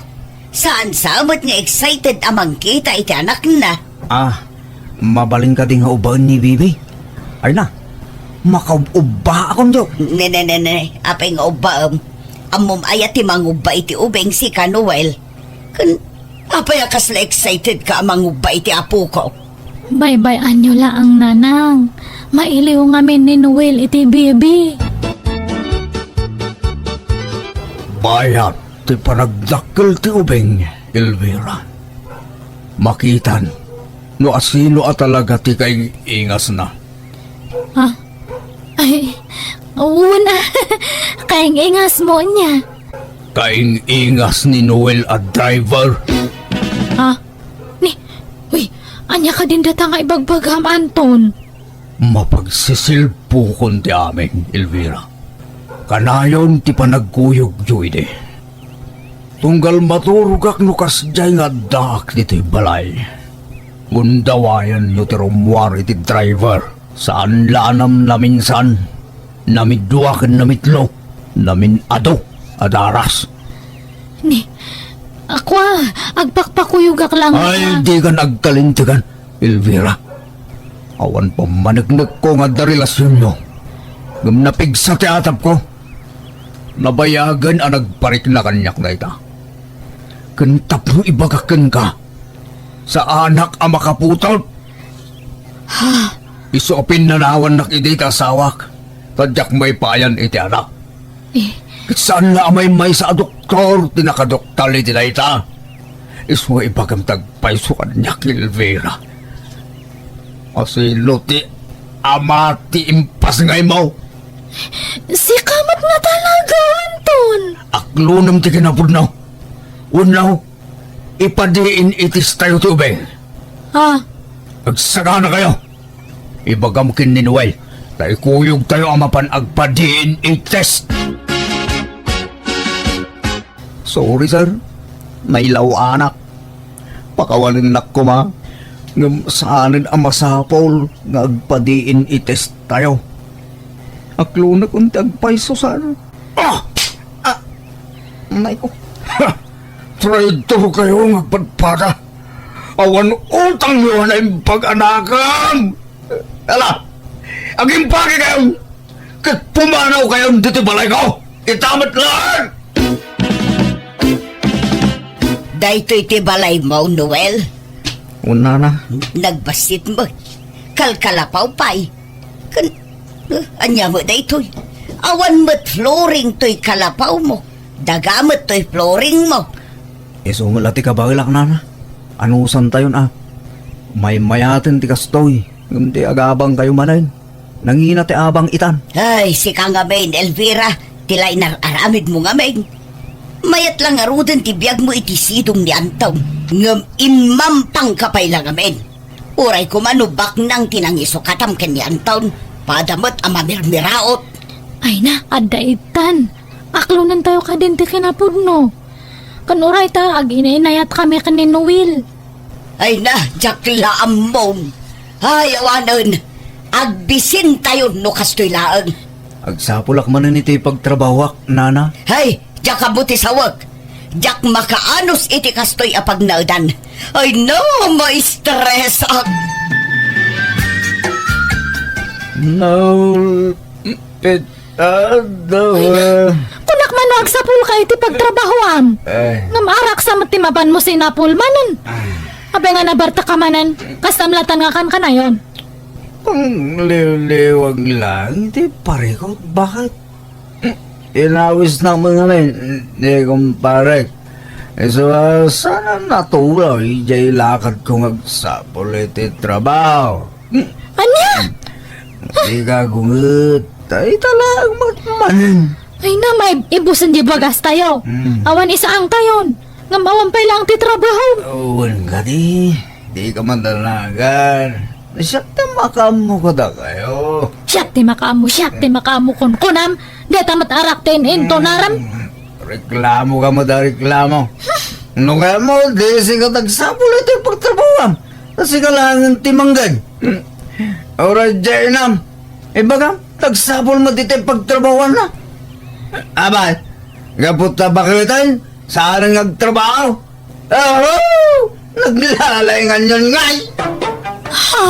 Saan sa met nga excited a mangkita iti anakna? Ah, mabalin kadi nga ubbaen ni Bibi? Ay na, makaub-ubbaakon, Jo. Ne, ne, ne, ne. Apay nga ubbaem? Ammom aya ti mangubba iti ubing, sika, Noel? Ken apay a kasla excited ka a mangubba iti apoko? Baybay-anyo laeng, Nanang. Mailiw ngamin ni Noel iti Bibi. Bayat ti panagdakkel ti ubing, Elvira. Makitan no asino a talaga ti kaing-ingasna. Ah, ay, una. Kaing-ingasmo ania? Kaing-ingas ni Noel a driver. Ah, ni, uy, ania kadin data nga ibagbagam, Anton? Mapagsisilpukon ti amin, Elvira. Kanayon ti panagkuyogyo idi. Tunggal maturogak no kasdiay nga addaak ditoy balay. Gundawayanyo ti rummuar iti driver. Saan la a namnaminsan, namidua ken namitlo, namin-adu a daras. Ni, ako a, agpakpakuyogak lang. Ay, dika agkalintegan, Elvira. Awan pammaneknekko nga adda relasionyo. Ngem napigsa ti atapko. Nabayagen a nagparikna kaniak dayta. Ken tapno ibagak kenka, saanak a makaputol. Ha? Isu a pinnanawannak idi ti asawak, ta diak maipayan iti anak. Eh. Ket saan la a maymaysa a doktor ti nakadoktal iti dayta. Isu nga ibagam ti agpayso kaniak, Elvira. Asino ti ama ti impasngaymo? Sika met nga talaga, Anton. Aklonem ti kinapudno. Wenno, ipa-D N A test tayo ti ubing. Ah. Agsaganakayo. Ibagam ken ni Noel, ta ikuyogtayo a mapan agpa-D N A test. Sorry, sir. Nailaw-anak. Pakawanennak koma, ngem saanen a masapul nga agpa-D N A test tayo. Aklonekon ti agpayso, sir. Ah! Ah! Nay ko. Ha! Traitor kayo nga agpadpada. Awan utangyo a naimbag a nakam. Ala, agimpagekayon ket pumanawkayon ditoy balayko. Ita met laeng! Daytoy ti balaymo, Noel? Unana. Nagbassit met. Kalkalapaw pay. Ken, eh, ania met daytoy? Awan met flooring toy kalapawmo. Daga met toy flooringmo. Isu met la ti kabaelak, nana. Anusantayon a. Maymayaten ti kastoy. Ngem ti agabangkayo manen, nangina ti abang itan. Ay, sika ngamin, Elvira, ti lainar-aramidmo ngamin. Mayat la ngaruden ti biagmo iti sidong ni Anton, ngem immampangka pay la ngamin. Uray koma no baknang ti nangisukatam ken ni Anton, pada met a mamirmiraot. Ay na, adda itan. Aklonentayo kadin ti kinapudno. Ken uray ta, aginainayatkami ken ni Noel. Ay na, diak la ammom. Ay, awanen. Agbisintayo no kastoy laeng. Agsapulak manen iti pagtrabahoak, nana. Ay, diak ammo ti sawek. Diak makaanus iti kastoy a pagnaedan. Ay no, maistresak. No, it, ah, the, kunak man no agsapulka iti pagtrabahoam. Ay. Ngem araksa met ti mapanmo sinapul manen. Ay. Apay nga nabartek ka manen, kastam latan nga kankanayon. Pangliwliwag lang iti parikut, bakit? Inawisnak met ngamin, ni kumparek. Isu a, saan a natulaw idiay lakadko nga agsapul iti trabaho. Ania? Di ka gunget. Ay, talagang matmanen. Ay na, maibusen di bagastayo. Hmm. Awan isaangtayon. Ngem awan pay laeng ti trabaho. Wen kadi, di ka madanagan. Siak ti makaammo kadakayo. Siak ti makaammo, siak ti makaammo, kunkunam. Dita met arak ti in-intonarem. Hmm, reklamo ka met a reklamo. No kayatmo, di sika ti agsapul iti pagtrabahoam. Ta sika laengen ti mangged. Hmm. Uray diay inam. Ibagam, ti agsapul met iti pagtrabahoanna. Abay, gapu ta baketen, saan nga agtrabaho. Oh! Naglalaingan yon ngay! Ha?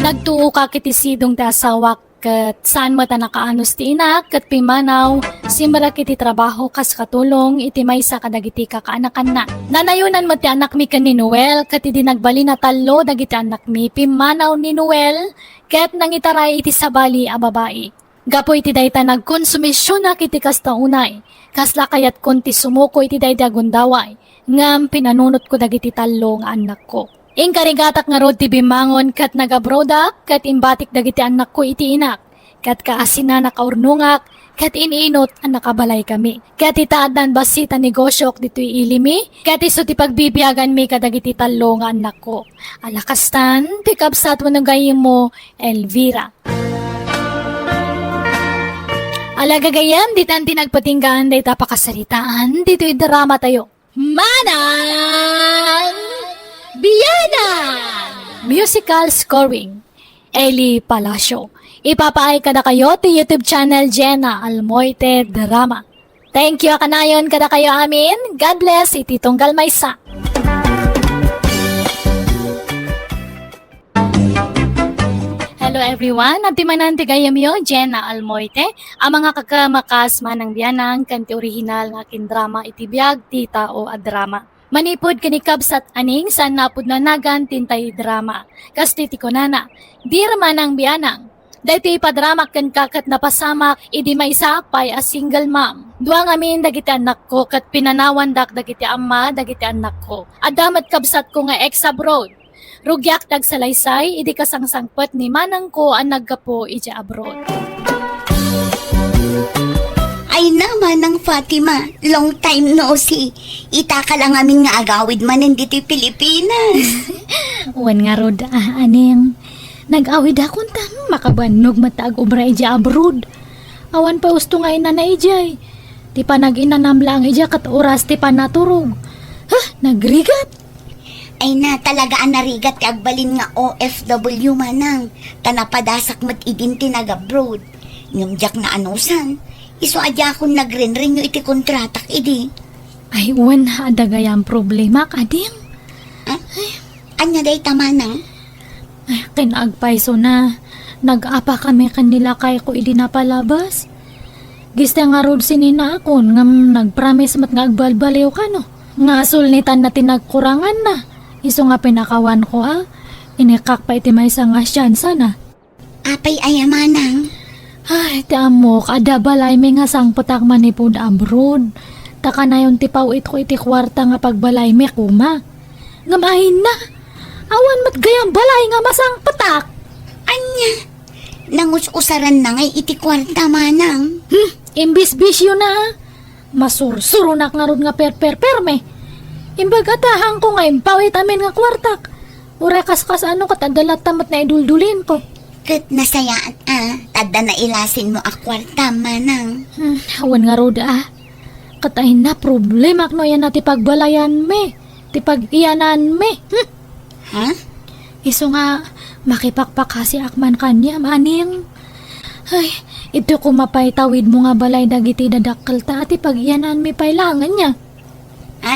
Nagtuokak iti sidong ti asawak, ket saan met a nakaanus ti inak, ket pimmanaw, simrek iti trabaho kas katulong iti maysa kadagiti kakaanakanna. Nanayonan met ti anakmi ken ni Noel, ket idi nagbalin a tallo dagiti anakmi, pimmanaw ni Noel, ket nangitaray iti sabali a babai. Gapu iti dayta, nagkonsumisionak iti kasta unay. Kasla kayatkon ti sumuko iti daydi a gundaway, ngem pinanunotko dagiti tallo nga annakko. Inkarigatak ngarud ti bimmangon ket nag-abroadak ket imbatik dagiti annakko iti inak. Ket kaasina nakaurnongak ket in-inut a nakabalaykami. Ket ita addan bassit a negosiok ditoy ilimi, ket isu ti pagbibiaganmi kadagiti tallo nga annakko. Alakastan, ti kabsat wenno gayyemmo, Elvira. Ala gagayyem, ditan ti nagpatinggaan dayta pakasaritaan ditoy dramatayo. Manang Bianang! Musical scoring, Eli Palacio. Ipapaay kadakayo ti YouTube channel Jenna Almoite Drama. Thank you a kanayon kadakayo amin. God bless iti tunggal maysa. Hello everyone, adtoy manen ti gayyemyo, Jenna Almoite, a mangikakamakas, Manang Bianang, ken ti orihinal nga akindrama iti biag ti tao a drama. Manipud ken ni kabsat Aning, saan a pudno a nagan ti intay drama. Kastoy ti kunana, "Dear Manang Bianang, daytoy ipadramak kenka ket napasamak idi maysaak pay a single mom. Dua ngamin dagiti annakko ket pinanawandak dagiti amma dagiti annakko. Adda met kabsatko nga ex-abroad. Rugiak ti agsalaysay idi kasangsangpet ni manangko a naggapu idiay abroad." Ay na, Manang Fatima, long time no see. Itaka la ngamin nga agawid manen ditoy Pilipinas. Wen ngarud, ah, Aning. Nag-awidakon ta makabannog met ta agubra idiay abroad. Awan pay usto nga inana idiay. Ti panag-inanam laeng idiay ket oras ti panaturog. Ha, nagrigat! Ay na, talaga a narigat ti agbalin nga O F W, Manang, ta napadasak met idin ti nag-abroad. Ngem diak naanusan, isu a diakon nagrenrenew iti kontratak idi. Ay, wen, adda gayam problema, Ading. Ah? Ania dayta, Manang? Ay, ken agpayso na, nag-apakami ken ni lakayko idi napalabas. Gista ngarud sininaakon ngem nagpromise met nga agbalbaliw kano. Nga sulnitanna ti nagkuranganna. Isu nga pinakawanko a, inikak pay iti maysa nga siansa na. Apay aya, Manang? Ay, ti ammok, adda balaymi nga sangpetak manipud abroad. Ta kanayon ti paw-itko iti kuarta nga pagbalaymi koma. Ngem ay na, awan met gayam balay nga masangpetak. Ania? Nangus-usaranna ngay iti kuarta, Manang? Hmm, imbisbisiona. Masursuronak ngarud nga perperperme. Imbag a tahangko nga impaw-it amin nga kuartak. Uray kaskas ano ket adda latta met naiduldulinko. Ket nasayaat a, ta adda nailasinmo a kuarta, Manang. Hmm, awan ngarud a. Ket ay na problemak no aya na ti pagbalayanmi, ti pag-iyananmi. Hmm. Ha? Isu nga, makipakpakasiak man kaniam, Aning. Ay, iti koma pay tawidmo nga balay dagiti dadakkelta a ti pag-iyananmi pay laeng ania. Ha?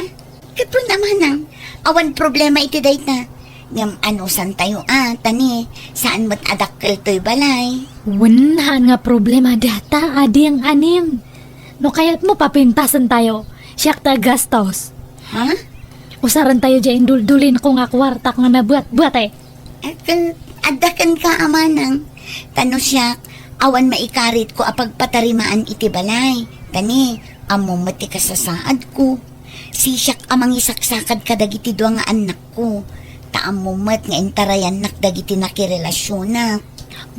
Ket wen a, Manang, awan problema iti dayta. Ngem anusantayo a, ta ni, saan met a dakkel toy balay. Wen, haan nga problema data, Ading, Aning. No kayatmo, papintasentayo. Siak ti aggastos. Ha? Usarentayo diay induldulinko nga kuartak nga nabuatbuat, eh. Eh, ken, adda kenka a, Manang. Ta no siak, awan maikaritko a pagpatarimaan iti balay. Ta ni, ammom met ti kasasaadko. Sisiak a mangisaksakad kadagiti dua nga annakko. Ta ammom met nga intarayannak dagiti nakirelasionak.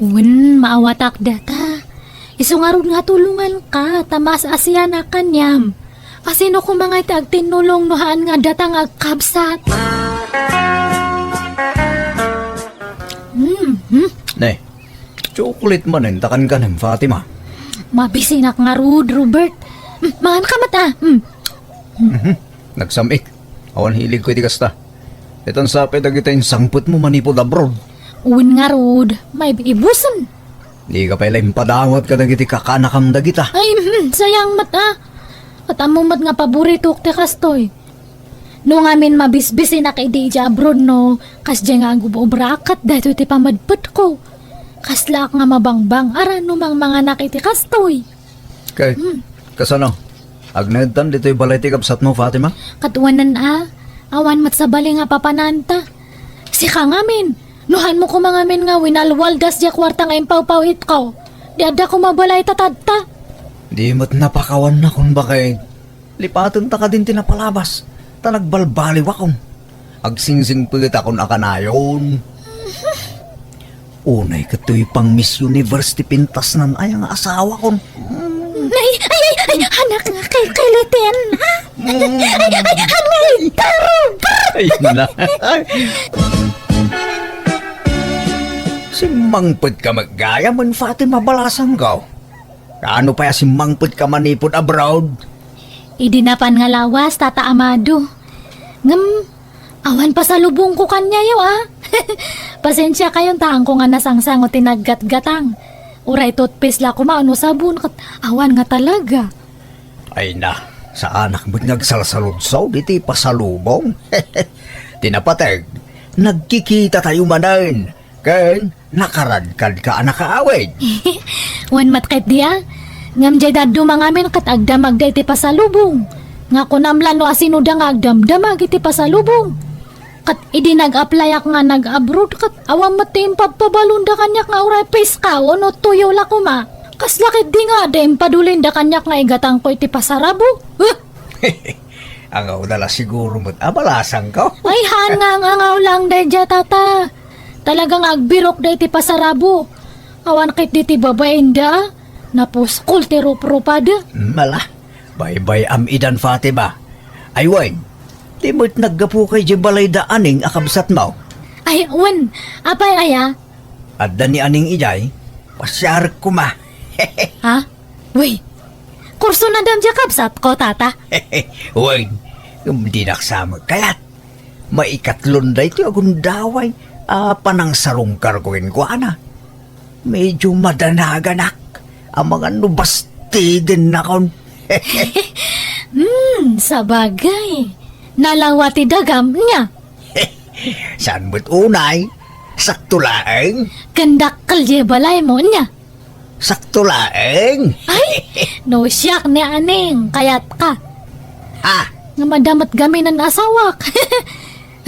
Wen, maawatak data. Isu ngarud nga tulonganka, ta maas-asianak kaniam. Asino koma nga iti agtinnulong no haan nga data nga agkabsat? Hmm, hmm. Ne, chocolate manen ta kankanem, Fatima. Mabisinak ngarud, Robert. Hmm, mangan ka met, ah. Hmm. Mhm. Nagsam-it. Awan hiligko iti kasta. Ditan sa pay dagita insangpetmo manipud abroad. Wen ngarud, maibusen. Dika pay la impadawat kadagiti kakaanakam dagita. Ay, hmm, sayang met, ah. Ket ammom met nga paboritok ti kastoy. No ngamin mabisbisinak idi idiay abroad no kasdiay nga agub-ubraak ket daytoy ti pamadpetko. Kaslaak nga mabangbang-ara no mangmanganak iti kastoy. Kay, Hmm. kasano? Agnaedtan ditoy balay ti kabsatmo, Fatima? Ket wen a, awan met sabali nga papananta. Sika ngamin, no hanmo koma ngamin nga winalwaldas diay kuarta nga impawpaw-itko, di adda koma balay ta tadta. Di met napakawan nakon baket. Lipatenta kadin ti napalabas, ta nagbalbaliwakon. Agsingsingpetakon a kanayon. Unay ket toy pang Miss Universe ti pintasnan aya nga asawakon. Ay, ay, ay, ay, anak nga kilkiliten, ha? Ay, ay, ay, anak nga itaruber. Ay, na. Simmangpet ka met gayam, Fatima, balasangko. Kaano pay a simmangpet ka manipud abroad? Idi napan nga lawas, Tata Amado. Ngem, awan pasalubongko kaniayo, a. Pasensia kayon ta haanko nga nasangsango ti naggatgatang. Uray toothpaste la koma wenno sabon, ket awan nga talaga. Ay na, saanak met nga agsalsaludsod iti pasalubong. Ti napateg, nagkikitatayo manen. Ken nakaradkadka a nakaawid. Wen met ketdi a, ngem diay dadduma ngamin ket agdamagda iti pasalubong. Nga kunam la no asinoda nga agdamdamag iti pasalubong. Ket idi nag-applyak nga nag-abroad ket awan met ti impabpabalonda kaniak nga uray piskaw wenno tuyo la koma. Kasla ketdi nga adda impadulinda kaniak nga igatangko iti pasarabo. Huh! Angawda la siguro met a balasangko. Ay, haan nga angangaw lang daydiay, Tata. Talaga nga agbirok daytoy pasarabo. Awan ketdi ti babainda, a. Napuskol ti ruprupada. Mala, baybay-am idan, Fatima. Ay, wen, di met naggapuka idiay balayda Aning a kabsatmo? Ay, wen, apay aya? Adda ni Aning idiay, pasiarek koma. Ha? Uy, kursunadam diay kabsatko, Tata. Wen, ngem dinak sa met kayat. Maikatlon daytoy a gundaway a panangsarungkarko kenkuana. Medio madanaganak amangan no bastidennakon. Hmm, sabagay. Nalawa ti dagam, nia? Saan met unay? Sakto laeng? Ken dakkel diay balaymo, nia? Sakto laeng. Ay, no siak ni Aning, kayatka. Ha? Nga madamot gamin an asawak.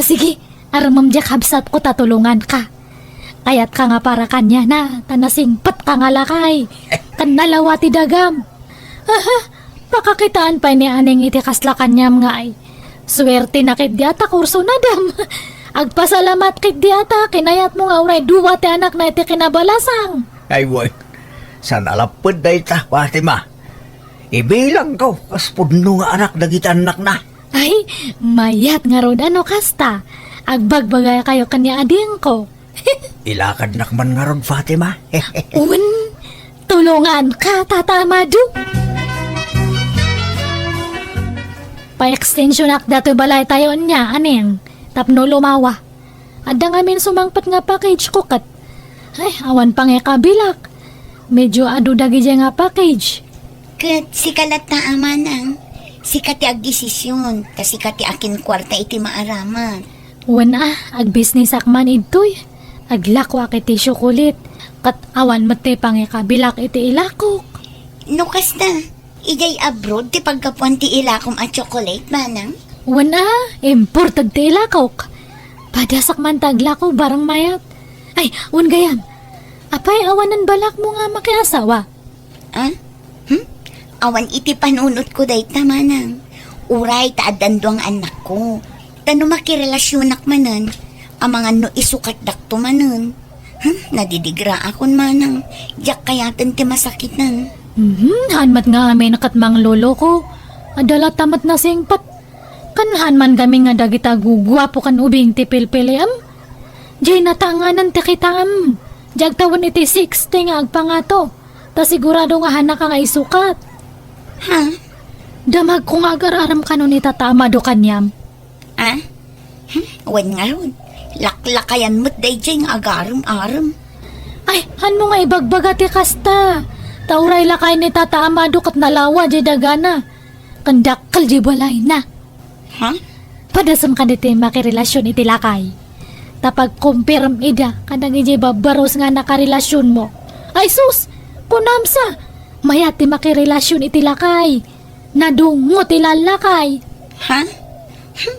Sige, armem diay kabsatko ta tulonganka. Kayatka nga para kaniana, ta nasingpetka nga lakay. Ken nalawa ti dagam. Aha, pakakitaan pay ni Aning iti kasla kaniam nga ay. Suertena ketdi a ta kursunadam. Agpasalamat ketdi a ta kinayatmo nga uray dua ti anakna iti kinabalasang. Ay, wen. Saan a lapped dayta, Fatima. Ibilangko kas pudno nga anak dagiti annakna. Ay, mayat ngarud a no kasta. Agbagbagakayo ken ni Adingko. Ilakadnak man ngarud, Fatima. Wen, tulonganka, Tata Amado. Paekstensionak datoy balaytayo nia, Aning, tapno lumawa. Adda ngamin sumangpet nga package ko ket, ay, awan pay nga ikabilak. Medio adu dagidiay nga package. Ket sika latta a manang, sika ti agdesision, ta sika ti akinkuarta iti maaramat. Wen a, agbisnisak man idtoy. Aglakoak iti tsiokolit, ket awan met ti pangikabilak iti ilakok. No kasta, idiay abroad ti paggapuan ti ilakom a tsiokolit, manang? Wen a, imported ti ilakok. Padasak man ta aglako barang mayat. Ay, wen gayam. Apay, awanen balakmo nga makiasawa? Ah? Hmm? Awan iti panunotko dayta, manang. Uray ta addan dua nga annakko. Ta no makirelasionak manen, amangan no isukatdakto manen. Hmm? Nadidigraakon, manang. Diak kayaten ti masakiten. Mhm, haan met nga amin ket mangloloko. Adda latta met nasingpet. Ken haan man gamin nga dagita guguapo ken ubing ti pilpiliam. Diay natanganen ti kitaem. Diay agtawen iti sixty nga agpangato. Ta sigurado nga haanka nga isukat. Ha? Damagko nga agar-arem kano ni Tata Amado kaniam. Ah? Hmm? Wen ngarud, laklakayan met daydiay nga agarem-arem. Ay, hanmo nga ibagbaga ti kasta. Ta uray lakay ni Tata Amado ket nalawa diay dagana. Ken dakkel diay balayna. Ha? Padasem kadi ti makirelasyon iti lakay. Ta pagkumpirm ida kadagiti babbarus nga nakarelasyonmo. Ay sus! Kunam sa! Mayat ti makirelasyon iti lakay. Nadungo ti lallakay. Ha? Hmm.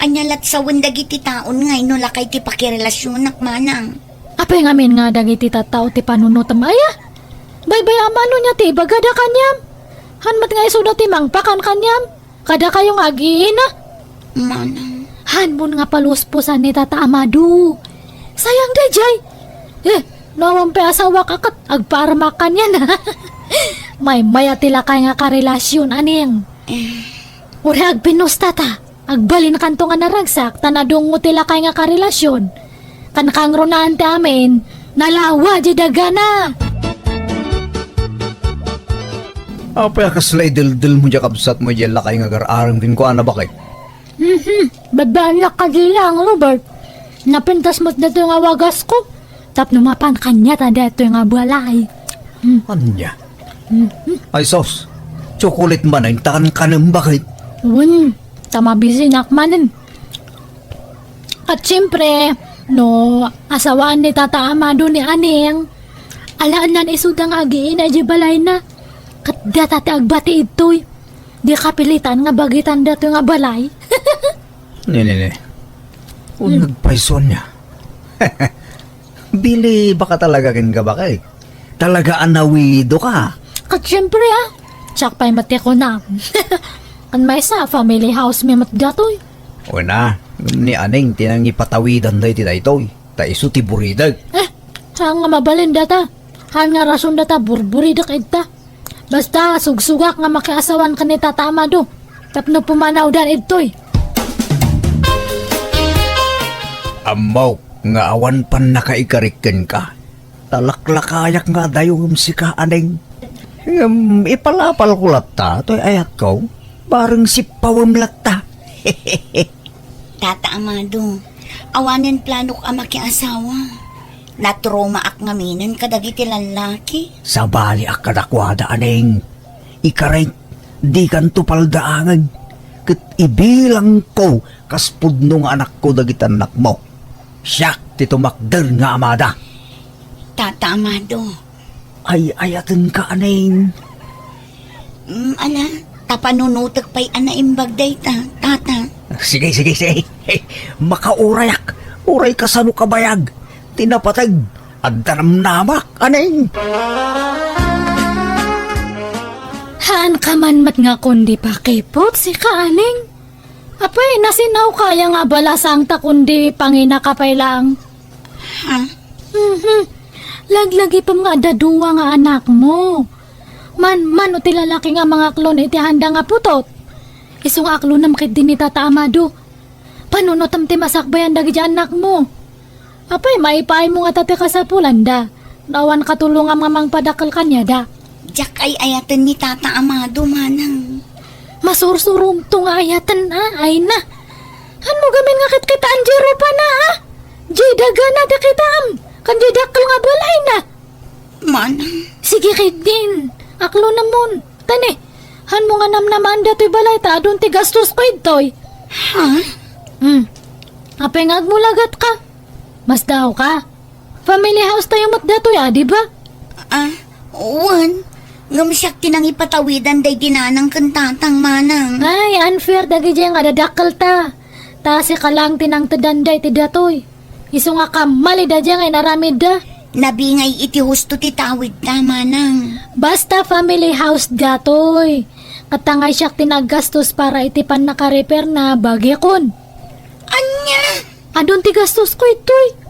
Ania lat sawen dagiti taon nga no lakay ti pakirelasyonak, manang? Apay ngamin nga dagiti tattao ti panunotem aya? Baybay-am no nia ti ibagada kaniam? Han met nga isuda ti mangpakan kaniam? Kadakayo nga agiina? Manang. Hanmon nga paluspusan ni Tata Amado. Sayang dayjay. Eh, no awan pay asawak a ket agpaarmak kaniana. Maymaya ti lakay nga karelasyon, Aneng. Eh. Uray agbinusta ta. Agbalinkanto nga naragsak ta nadungo ti lakay nga karelasyon. Kankangronaan ti amin, nalawa di dagana. Apay a kasla ideldelmo diay kabsatmo diay lakay nga agar-arem kenkuana, baket? Mhm. Babbaannak kadi laeng, Robert. Napintas met datoy nga wagasko. Tapno mapan kaniata daytoy nga balay. Hmm. Ania? Mhm. Ay sus, tsokolit manen ta kankanem, baket? Wen, ta mabisinak manen. Ket siempre, no asawaan ni Tata Amado ni Aneng, alaennan isuda nga agiina idiay balayna. Ket data ti agbati idtoy. Di kapilitan nga bagitan datoy nga balay. Ne, ne, ne. Uneg pay isu ania. Bili, baka talaga kenka, baket. Talaga a nawido ka. Ket siempre, ah. Siak pay met ti kunam. Kan maysa, family house mi met datoy. Wen a, ni Aneng ti nangipatawidan daytoy. Ta isu ti buridek. Eh, saan nga mabalin data? Saan nga rason data burburidek ita? Basta, sugsugak nga makiasawan ken ni Tata Amado. Tapno pumanawdan idtoy. Ammok nga awan pannakaikarik kenka. Ta laklakayak nga adayongem sika, Aneng. Ngem ipalapalko latta toy ayatko, bareng sippawem latta. Tata Amado, awanen planok a makiasawa. Natraumaak ngaminen kadagiti lallaki. Sabaliak kadakuada, Aneng. Ikarik, dikanto paldaangen. Ket ibilangko kas pudno nga anakko dagiti annakmo. Siak ti tumakder nga amada. Tata Amado. Ay-ayatenka, Aneng. Mm, ala, ta panunotek pay a naimbag dayta, Tata. Sige, sige, sige. Makaurayak. Uray kasano kabayag ti napateg. Adda namnamak, Aneng. Haanka man met nga kundi pakipot, sika, Aneng. Apay, nasinawka aya nga abalasang ta kundi panginaka pay laeng? Ha? Mhm. Laglagipem nga adda dua nga anakmo. Manmano ti lalaki nga mangaklon iti handa nga putot. Isu nga aklonem ketdi ni Tata Amado. Panunotem ti masakbayan dagiti annakmo. Apay, maipaaymo ngata ti kasapulanda no awan katulongam nga mangpadakkel kaniada? Diak ay-ayaten ni Tata Amado, manang. Masursurumto nga ayaten, a, ay na. Hanmo gamin nga kitkitaen diay rupana, a? Diay dagana ti kitaem, ken diay dakkel nga balayna. Manang. Sige ketdin, aklonemon. Tani, hanmo nga namnamaen datoy balay ta adun ti gastosko idtoy. Ha? Hmm. Apay nga agmulagatka? Masdaawka? Family house tayo met datoy, a, di ba? Ah, wen. Ngem siak ti nangipatawidan daydi nanang ken tatang, manang. Ay, unfair dagiti nga dadakkelta. Ta sika laeng ti nangtedanda iti datoy. Isu nga kammalida diay nga inaramidda. Nabingay iti husto ti tawidta, manang. Basta family house datoy. Ket ta nga siak ti naggastos para iti pannakarepairna, bagikon. Ania? Adun ti gastosko itoy.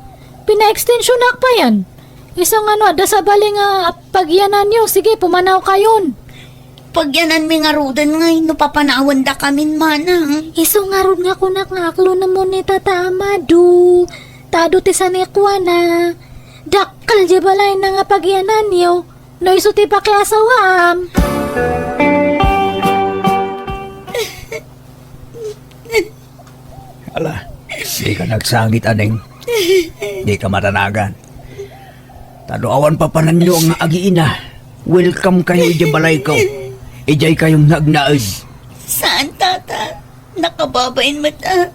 Pinaekstensionak payen. Isu nga no adda sabali nga pagyananyo, sige, pumanawkayon. Pagyananmi ngaruden ngay no papanawendakamin, manang. Isu ngarud nga kunak nga aklonemon ni Tata Amado. Ta adu ti sanikuana. Dakkel diay balayna nga pagyananyo no isu ti pakiasawaam. Ala, dika nagsangit, Aneng. Dika madanagan. Ta no awan papananyo nga agiina, welcome kayo idiay balayko. Idiay kayo nagnaed. Saan, Tata? Nakababain met, a.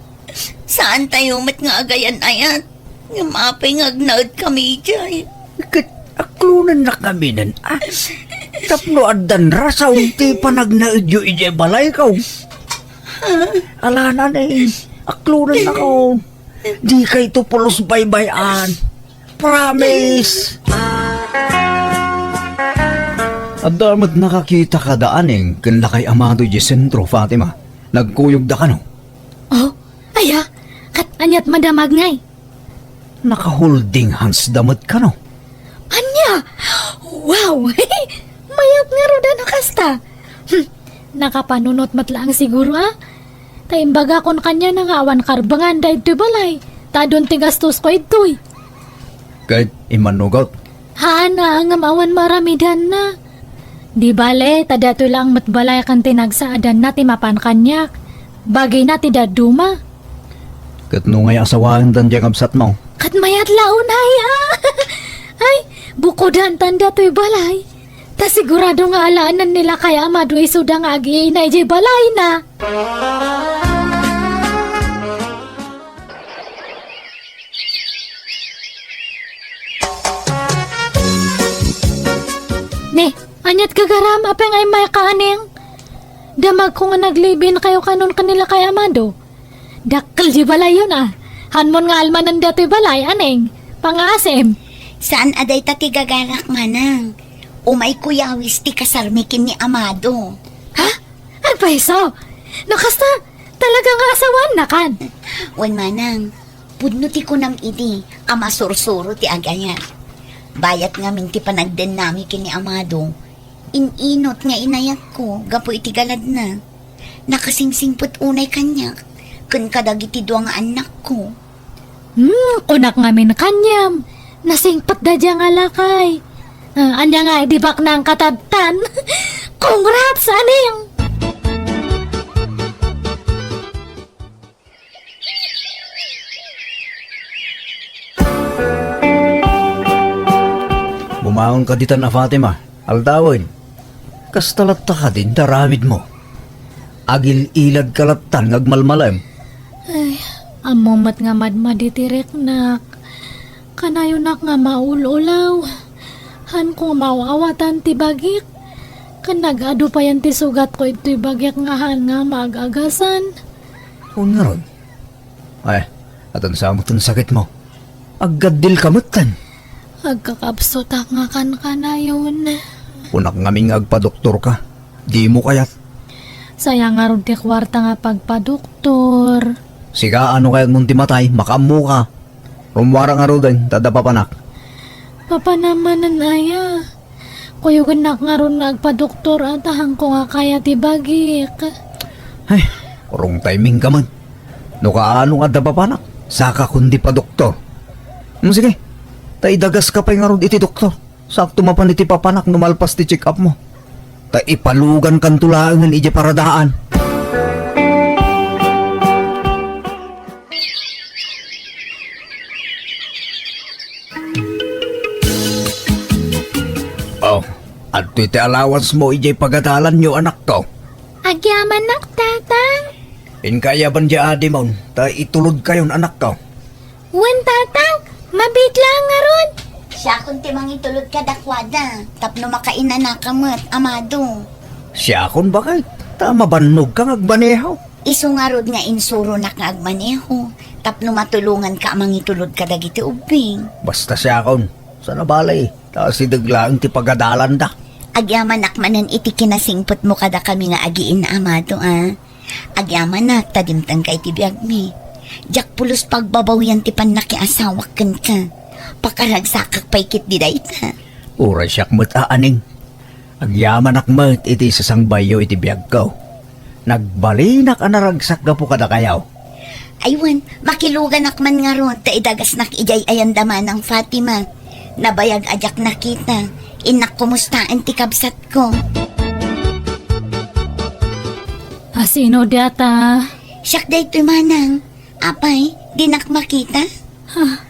Saantayo met nga agayan-ayat. Ngem apay nga agnaed kami idiay? Ket aklonennak ngaminen, a. Tapno addan rason ti panagnaedyo idiay balayko. Ala, Naneng, aklonennakon. Dikayto pulos baybay-an. Promise! Adda met nakakita kada Aneng ken Lakay Amado idiay sentro, Fatima. Nagkuyogda kano. Oh, aya, ket aniat madamag ngay? Naka-holding hands da met kano. Ania? Wow! Mayat ngarud a no kasta. Hmm, nakapanunot met laeng siguro, a? Ta imbagakon kaniana nga awan karbengan daytoy balay, ta adun ti gastosko idtoy. Ket immanugot? Haan, a, ngem awan maaramidanna. Di bale, ta daytoy laeng met balay ken ti nagsaadanna ti mapan kaniak. Bagina ti dadduma. Ket no ngay asawaendan diay kabsatmo? Ket mayat la unay, a. Ay, bukodantan daytoy balay. Ta sigurado nga alaenen ni Lakay Amado isuda nga agiina idiay balayna. Ne, aniat gagaram, apay nga immayka, Aneng? Damagko nga nag-live-in kayo kanon ken ni Lakay Amado. Dakkel di balayyon, a. Hanmon nga almanen daytoy balay, Aneng. Pangaasim. Saan a dayta ti gagarak, Manang. Umayko yawis ti kasarmi ken ni Amado. Ha? Apay isu? No kasta, talaga nga asawaennakan? Wen, Manang, pudno ti kunam idi a masursuro ti agayat. Bayat ngamin ti panagdennami ken ni Amado, in-inot nga inayatko gapu iti galadna. Nakasingsingpet unay kaniak ken kadagiti dua nga annakko. Hmm, kunak ngamin kaniam. Nasingpet daydiay nga lakay. Ah, ania nga, idi baknang katadtan? Congrats, Aneng! Bumaonka ditan a Fatima, aldawen. Kasta latta kadin ti aramidmo. Agil-iladka lattan nga agmalmalem. Ay, ammom met nga madmadi ti riknak. Kanayonak nga maul-ulaw. Hanko nga maaw-awatan ti bagik. Ken nag-adu payen ti sugatko itoy bagik nga haan nga maag-agasan. Wen ngarud. Ay, adun sa met ti sakitmo. Aggaddilka metten. Agkakabsutak nga kankanayon. Kunak ngamin nga agpadoktorka. Dimo kayat? Sayang ngarud ti kuarta nga pagpadoktor. Sika, no kayatmon ti matay, makaammoka. Rummuara ngaruden, ta adda papanak. Papanam manen aya? Kuyogennak ngarud nga agpadoktor a ta hanko nga kaya ti bagik. Ay, urong timingka met. No kaano nga adda papanak, sakakon ti padoktor. Hmm, sige, ta idagaska pay ngarud iti doktor. Sakto mapan iti papanak no malpas ti check-upmo. Ta ipalugankanto laengen idiay paradaan. Oh, adtoy ti allowance mo idiay pagadalanyo, anakko. Agyamanak, Tatang. Inka ayaban diay adimon, ta itulodkayon, anakko. Wen, Tatang, mabiit laeng ngarud. Siakon ti mangitulod kadakuada, tapno makainanaka met, Amado. Siakon, baket, ta mabannogka nga agmaneho. Isu ngarud nga insuronak nga agmaneho, tapno matulonganka a mangitulod kadagiti ubbing. Basta siakon, saan a bale, ta asideg laeng ti pagadalanda. Agyamanak manen iti kinasingpetmo kadakami nga agiinna, Amado, a. Agyamanak ta dimtengka iti biagmi. Diak pulos pagbabawian ti pannakiasawak kenka. Pakaragsakak pay ketdi dayta. Uray siak met a, Aneng. Agyamanak met iti sasangbayyo iti biagko. Nagbalinak a naragsak gapu kadakayo. Ay wen, makiluganak man ngarud ta idagasnak idiay ayanda Manang Fatima. Nabayag a diak nakita, innak kumustaen ti kabsatko. A, sino dayta? Siak daytoy, Manang. Apay, dinak makita? Ah,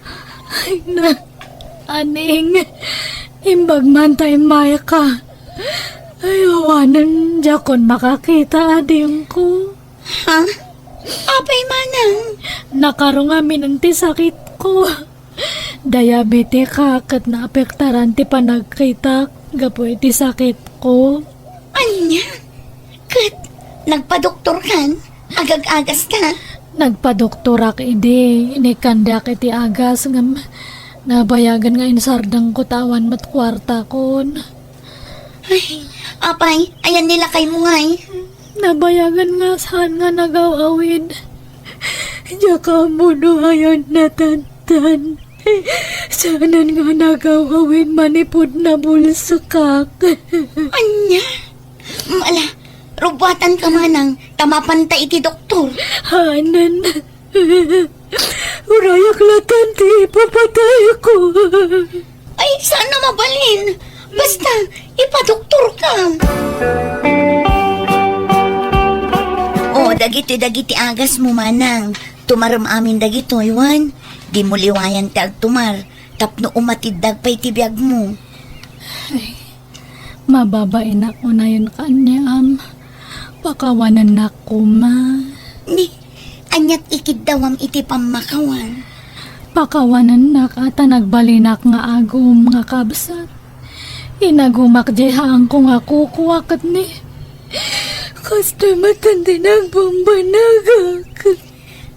ay na, Aneng, imbag man ta immayka. Ay, awanen, diakon makakita, adingko. Ha? Apay manang? Nakarungamin ti sakitko. Diabetika ket naapektaran ti panagkitak gapu iti sakitko. Ania? Ket nagpadoktorkan? Agag-agasta? Nagpadoktorak idi, inikkandiak iti agas ngem nabayagen nga insardengko ta awan met kuartakon. Ay, apay, ayan ni lakaymo ngay? Nabayagen nga saan nga nagaw-awid. Diak ammo no ayan natantan. Saanen nga nagaw-awid manipud nabulsekak. Ania? Mm, ala, rubuatanka manang, ta mapanta iti doktor. Haanen. Urayak latan ti ipapatayko. Ay, saan a mabalin? Basta, ipadoktorka. O, dagiti, dagiti agasmo, manang. Tumarem amin dagitoy, wen? Dimo liwayan ti agtumar, tapno umatidda pay ti biagmo. Ay, mababainak unayen kaniam. Pakawanennak koma. Ni, aniat ikiddawam iti pammakawan? Pakawanennak a ta nagbalinak nga agum nga kabsat. Inagumak diay haanko nga kukua ket ni, kastoy met ti nagbambanagak.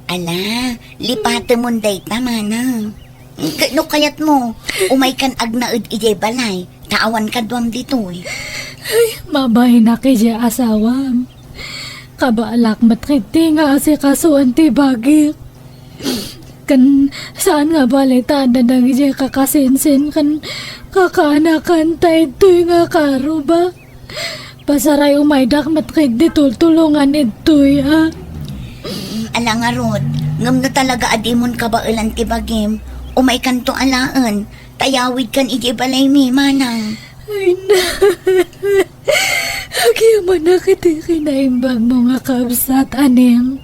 Ala, lipatemon dayta, manang. Ket no kayatmo, umaykan agnaed idiay balay, ta awan kaduam ditoy. Ay, mabainak idiay asawam. Kabaalak met ketdi nga asikasoen ti bagik. Ken saan nga bali ta adda dagiti kakasinsin ken kakaanakan ta idtoy nga karubak. Pasaray umaydak met ketdi tultulongan idtoy, a. Ala ngarud, ngem no talaga a dimon kabaelan ti bagim, umaykanto alaen, ta yawidkan idiay balaymi, manang. Ay na. Agyamanak iti kinaimbagmo nga kabsat, Aning.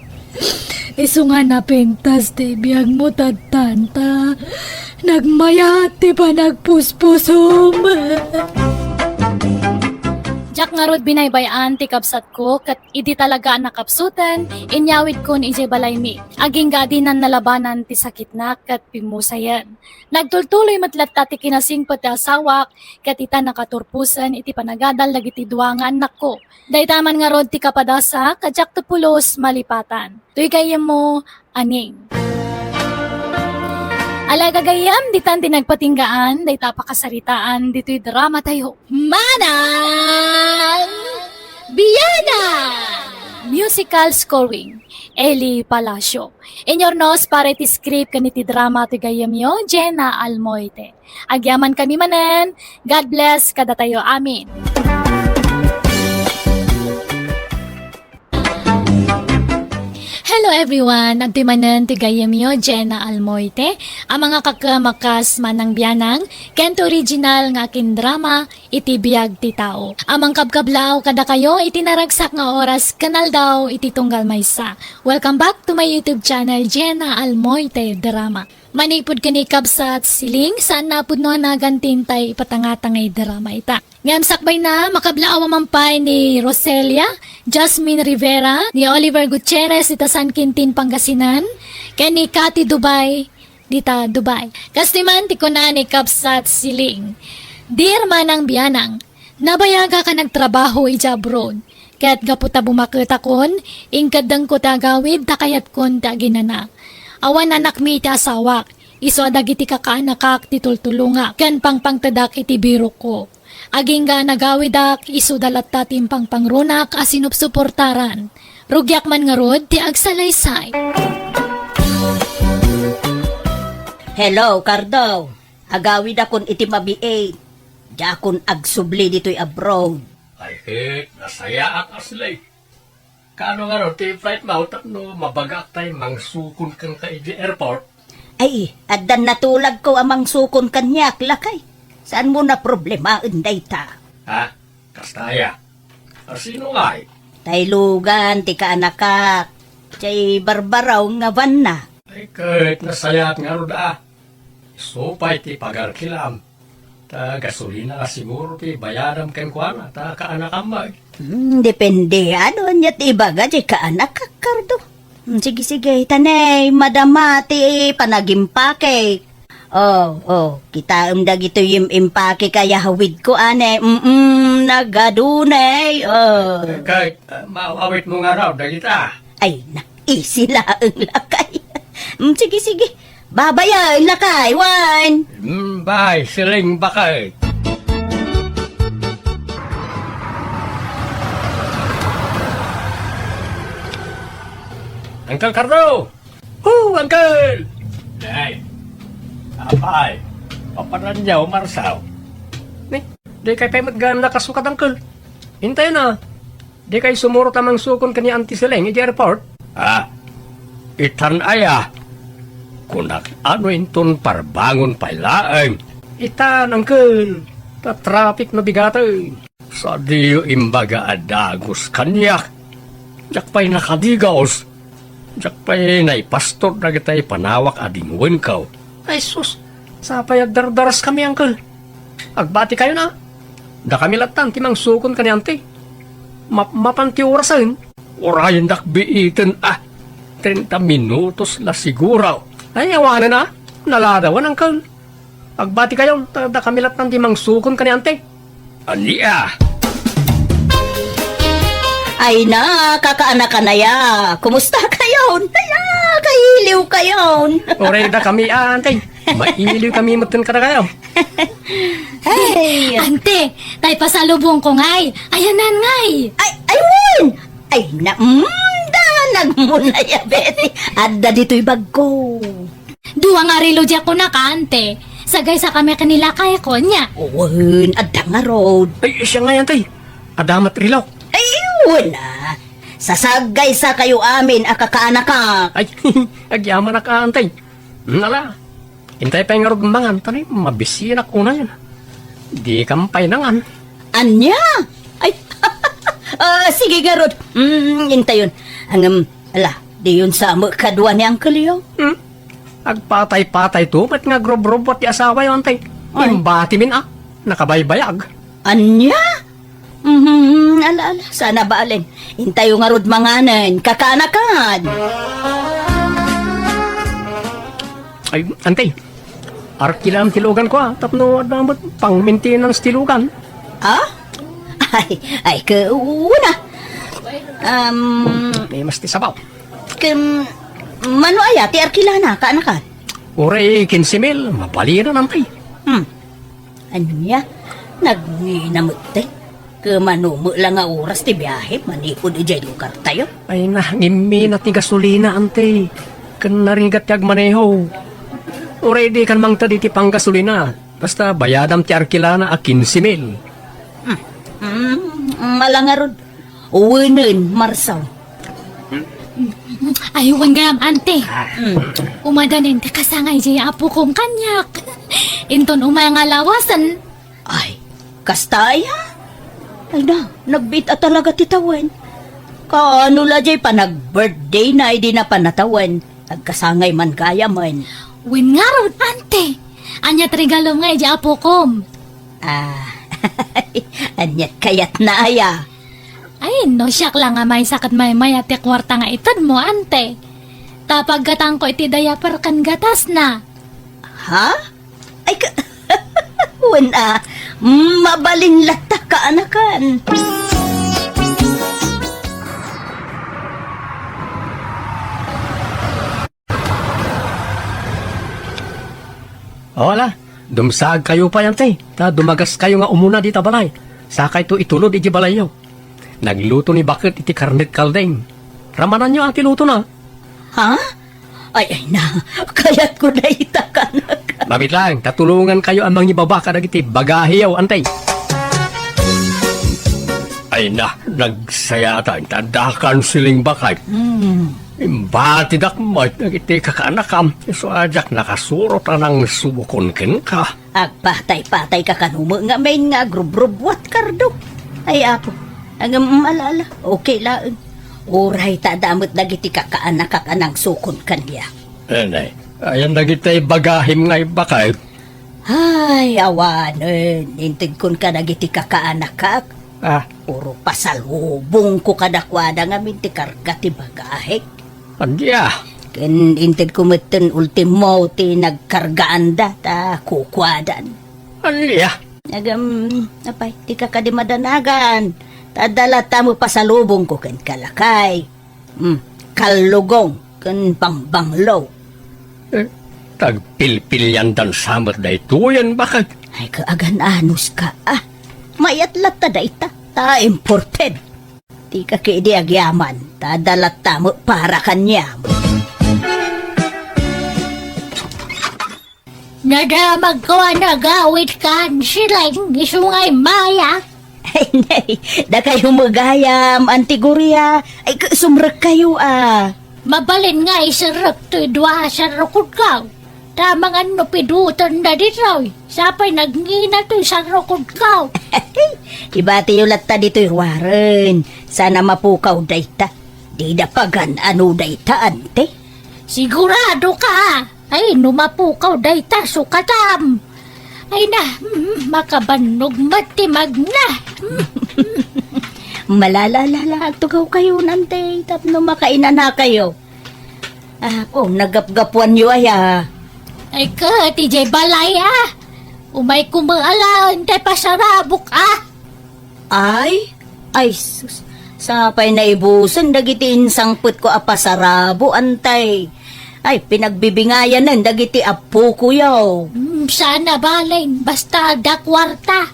Isu nga napintas ti biagmo tattanta. Nagmayat ti panagpuspusom. Diak ngarud binaybay-an ti kabsatko, ket idi talaga a nakapsuten, inyawidkon idiay balaymi. Agingga a dinan nalabanan ti sakitna ket pimmusayen. Nagtultuloy met latta ti kinasingpet ti asawak, ket ita nakaturposen iti panagadal dagiti dua nga annakko. Dayta man ngarud ti kapadasak, a diakto pulos malipatan. Toy gayyemmo, Aning. Ala gagayyem, ditan ti nagpatinggaan, dayta a pakasaritaan, ditoy drama tayo. Manang Bianang! Musical scoring, Eli Palacio. Inurnos para iti script ken iti drama ti gayyemyo, Jenna Almoite. Agyamankami manen. God bless kadatayo amin. Hello everyone! Adtoy manen ti gayyemyo, Jenna Almoite, a mangakakem a kas Manang Bianang, ken ti original nga akin drama, iti biag ti tao. A mangkabkablaaw kadakayo iti naragsak nga oras ken aldaw iti tunggal maysa. Welcome back to my YouTube channel, Jenna Almoite Drama. Manipud ken ni Kabsat Siling, saan a pudno a nagan ti intay ipatangtangay drama ita. Ngem sakbayna, makablaaw a manen pay ni Roselia, Jasmine Rivera, ni Oliver Gutierrez dita San Quintin, Pangasinan, ken ni Cathy Dubai, dita Dubai. Kastoy man ti kuna ni Kabsat Siling, Dear Manang Bianang, nabayagak a nagtrabaho idiay abroad. Ket gapu ta bumaketakon, inkeddengko ti agawid ta kayatkon ti aginana. Awan anakmi iti asawak, isu a dagiti kakaanakak ti tultulongak ken pangpangtedak iti birokko. Agingga a nagawidak, isuda latta ti impangpangrunak a sinupsuportaran. Rugiak man ngarud ti agsalaysay. Hello, Cardo. Agawidakon iti mabiit. Diakon agsubli ditoy abroad. Ay, ket nasayaak, Asli. Kaano ngarud ti flight mo tapno mabagaak tay mangsukon kenka idiay airport? Ay, addan natulagko a mangsukon kaniak, lakay. Saanmo a problemaen dayta? Ha? Kasta aya? A, sino ngay? Tay Logan ti kaanakak. Tay Barbaraw nga vanna. Ay, ket nasayaat ngarud a. Isu pay ti pagarkilam. Ta gasolina la siguro ti bayadam kenkuana, ta kaanakam met. Hmm, depende. Ania ti ibaga ti kaanak, Cardo? Mm, sige, sige. Tanay, madama ti panagimpake. Oh, oh, kitaem dagitoy im-impake kayawidko, ane. Mm, nagadunay. Oh. Kay, uh, maawit mo nga raw, dagita. Ay, na, isi laeng lakay. Mm, sige, sige. Babayan, lakay, wan. Mm, bay, siling bakay. Uncle Carlo! Ho, Uncle! Day, apay, papanan niya umarsaw. Ni, di kay pay met gayam nakasukat, Uncle. Intayo na. Di kay sumurot a mangsukon ken ni Auntie Seleng iti airport? Ah, itan aya. Kunak ano inton parbangon pay laeng. Itan, Uncle. Ta traffic no bigaten. Sadiyo imbaga a dagus kaniak. Diak pay nakadigaus. Diak pay naipastor dagitay panawak a dingwenko. Ay sus, sapay agdardaras kami, Uncle. Agbati kayo na. Dakami lattan ti mangsukon kaniante. Map-, mapan ti orasen. Urayen dak biiten a. Treinta minutos la siguro. Ay, awanen a. Naladawan, Uncle. Agbati kayon, ta dakami lattan ti mangsukon kaniante. Ania? Ay na, kakaanakan aya. Kumusta kayon? Ay na, kailiw kayon. Uray dakami, ante. Mailiw kami metten kadakayo. Ay. Ante, tay pasalubong ko ngay. Ayanan ngay. Ay, ay, wen! Ay, na, mm, da, nagmunay a, Betty. Adda ditoy bagko. Dua nga relo diak kunaka, ante. Sagaysa kami ken ni lakayko, ania? Wen, adda ngarud. Ay, siya nga yan, tay. Adda met relo. Ay, wen a. Sasagaysa kayo amin a kakaanakak. Ay, agyamanak, ante. Nala, intay pay ngarud mangan, ta ni mabisinak unayen. Di kam pay nangan. Ania? Ay, ah, sige ngarud. Mm, intayon. Ngem, ala, diyon sa met kadua ni Uncle yo. Hmm? Agpatay-patay to, met nga agrubrubuat ti asawayo, ante. Ay. Imbatimin a, nakabaybayag. Ania? Mhm, ala, ala, sana balen. Intayo ngarud manganen, kakaanakan. Ay, ante, arkilam ti luganko, a, tapno adda met pang-maintenance ti lugan. Ah? Ay, ay, ke, una. Um, May mas ti sabaw. Ken, mano aya ti arkilana, kaanakan? Uray kinse mil, mabalinan, ante. Hmm. Ania? Nagngina met, te. Ke mano met la nga oras ti biahe manipud idiay lugartayo? Ay na, ngimmina ti gasolina, ante. Ken narigat ti agmaneho. Uray dikan mangted iti panggasolina. Basta bayadam ti arkilana a kinse mil. Hmm. Hmm, ala ngarud. Wenen, Marsaw. Ay, wen gayam, ante. Hmm. Umadanen ti kasangay diay apokom kaniak. Inton umay nga lawasen. Ay, kasta aya? Ay na, nagbiit a talaga ti tawen. Kaano la diay panag-birthday-na idi napan a tawen? Agkasangay man gayamen. Wen ngarud, ante. Aniat regalom nga idiay apokom? Ah, aniat kayatna aya? Ay, no siak la nga maysa ket maymayat ti kuarta nga itedmo, ante. Ta paggatangko iti diaper ken gatasna. Ha? Ay, ka-, wen a, mabalin latta kaanakan. O, ala, dumsaag kayo pay, ante, ta dumagas kayo nga umuna dita balay. Sakayto itulod iti balayyo. Nagluto ni Baket iti karnet kaldeng. Ramananyo a ti lutona. Ha? Ay, ay na, kayatko dayta, kanak. Mamit lang, ta tulongan kayo a mangibaba kadagiti bagahiyo, ante. Ay na, nagsayaatan, ta dakan siling bakay. Hmm. Imbatidak met dagiti kakaanakam, isu a diak nakasurot a nangsubokon kenka. Agpatay-patay ka kano met ngamin nga agrubrubbuat, Kardo. Ay, Apo, ngem ala-ala, okay laeng. Uray ta adda met dagiti kakaanakak a nangsukon kaniak. Anay, ayan dagiti bagahim nga imbakay. Ay, awanen, intedkon ka dagiti kakaanakak. Ah. Puro pasalubongko kadakuada ngamin ti karga ti bagahik. Ania? Ken intedko metten ultimo ti nagkargaanda ta kukuadan. Ania? Ngem, apay, dika kadi madanagan. Ta adda latta met pasalubongko kenka, lakay. Hmm, kallugong ken bangbanglo. Eh, tagpilpiliandan sa met daytoyen, baket. Ay, kaagan-anuska, ah. Mayat latta dayta, ta imported. Dika ketdi agyaman, ta adda latta met para kaniam. Nadamagko a nagawidkan, Sileng, isu nga immayak. Ay, nay, dakayo met gayam, Auntie Gloria. Ay, k-, sumrekkayo, a. Mabalin nga iserrek toy dua a sarrukodko. Ta amangan no pidutenda ditoy, sapay nagngina toy sarrukodko. Ibatiyo latta ditoy ruaren. Saan a mapukaw dayta. Dida pagan-ano dayta, Auntie. Siguradoka? Ay, no mapukaw dayta, sukatam. Ay na, mm, makabannog met ti magna. Malalalala, agtugawkayo, Auntie, tapno makainanakayo. Ah, oh, naggapgapuanyo aya. Ay, ket, idiay balay, ah. Umayko met alaen ti pasarabok, ah. Ay, ay, sus. Sapay naibusen dagiti insangpetko a pasarabo, Auntie. Ay, pinagbibingayanen dagiti appokoyo. Hmm, saan a bale, basta adda kuarta.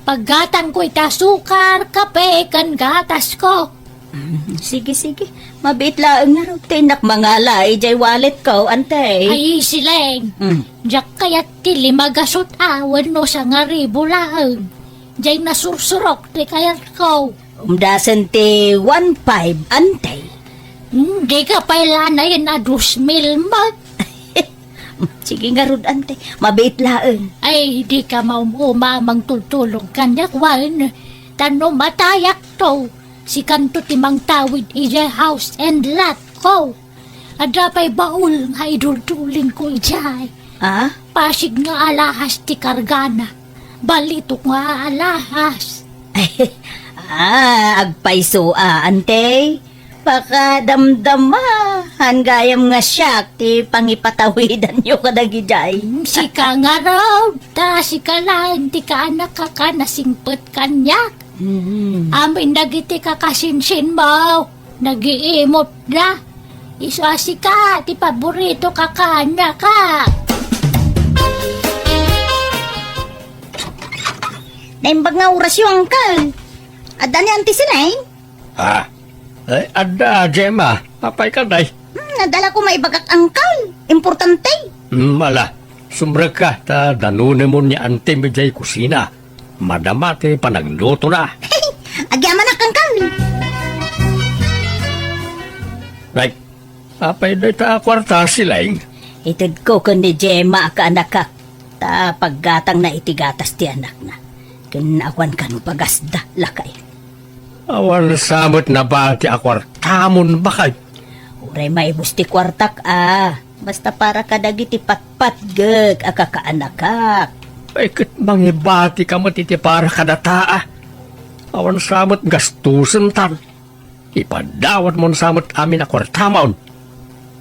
Paggatangko iti asukar, kape, ken gatasko. Mm, sige, sige. Mabiit laeng ngarud ti innak mangala idiay walletko, Auntie. Ay, Sileng. Mm. Diak kayat ti lima gasut a wenno sangaribu laeng. Diay nasursurok ti kayatko. Umdasen ti one five, Auntie. Mm, dika pay la nayen a dos mil met. Sige ngarud, Auntie. Mabiit laeng. Ay, dika maum-uma a mangtultulong kaniak wen. Ta no matayakto, sikanto ti mangtawid idiay house and lot ko. Adda pay baul nga iduldulinko idiay. Ah? Pasig nga alahas ti kargana. Balitok nga alahas. Ah, agpayso a, Auntie. Pakadamdama, han gayam nga siak ti pangipatawidanyo kadagidiay. Hmm, sika ngarud, ta sika laeng ti kaanakak a nasingpet kaniak. Mm. Amin dagiti kakasinsinmo, nagiimutda. Isu a sika ti paborito a kaanakak. Naimbag nga orasyo, Uncle. Adda ni Auntie Sileng? Ah, eh, adda, Gemma. Apay kadi? Hmm, adda la ko maibagak, Uncle. Importante. Hmm, ala, sumrekka, ta danunemon ni Auntie idiay kusina. Madama ti panaglutona. Agyamanak, Uncle. Nay, apay dayta a kuarta, Sileng? Itedko ken ni Gemma a kaanakak. Ta paggatangna iti gatas ti anakna. Ken awan kano pagasda, lakay. Awan sa met nabati a kuartamon, baket. Uray maibus ti kuartak a, basta para kadagiti patpatgek a kakaanakak. Ay, ket mangibatika met iti para kadata a. Awan sa met gastusentan. Ipadawatmon sa met amin a kuartamon.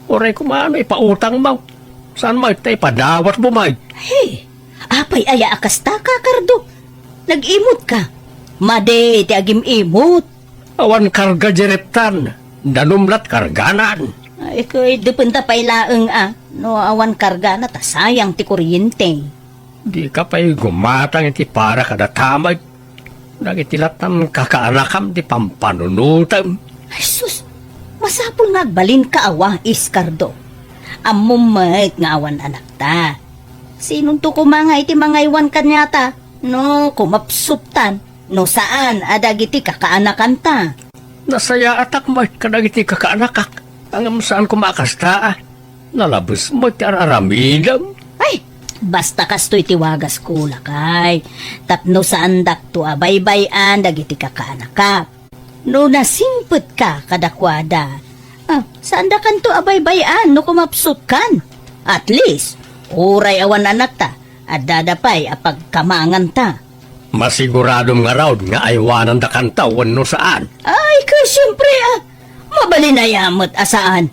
Uray koma no ipautangmo. Saan met ta ipadawatmo met? Hey, apay aya a kasta, Kakardo? Nag-imutka? Madi ti agim-imut. Awan karga di reptan. Danum lat karganan. Ay, ket dependa pay laeng a. No awan kargana ta sayang ti kuryente. Dika pay gumatang iti para kadata met. Dagiti lattan kakaanakam ti pampanunotem. Ay, sus! Masapul nga agbalinka awa, Iskardo. Ammom met nga awan anakta. Sinonto koma nga iti mangaywan kaniata no kumapsuttan, no saan a dagiti kakaanakanta? Nasayaatak met kadagiti kakaanakak, ngem saan koma a kasta a. Nalabes met ti ar-aramidem. Ay, basta kastoy ti wagas ko, lakay. Tapno saandakto a baybay-an dagiti kakaanakak. No nasingpetka kadakuada, ah, saandakanto a baybay-an no kumapsutkan. At least, uray awan anakta, addada pay a pagkamanganta. Masiguradom ngarud nga aywanandakanta wenno saan? Ay, ket siempre, ah. Mabalin aya met a saan?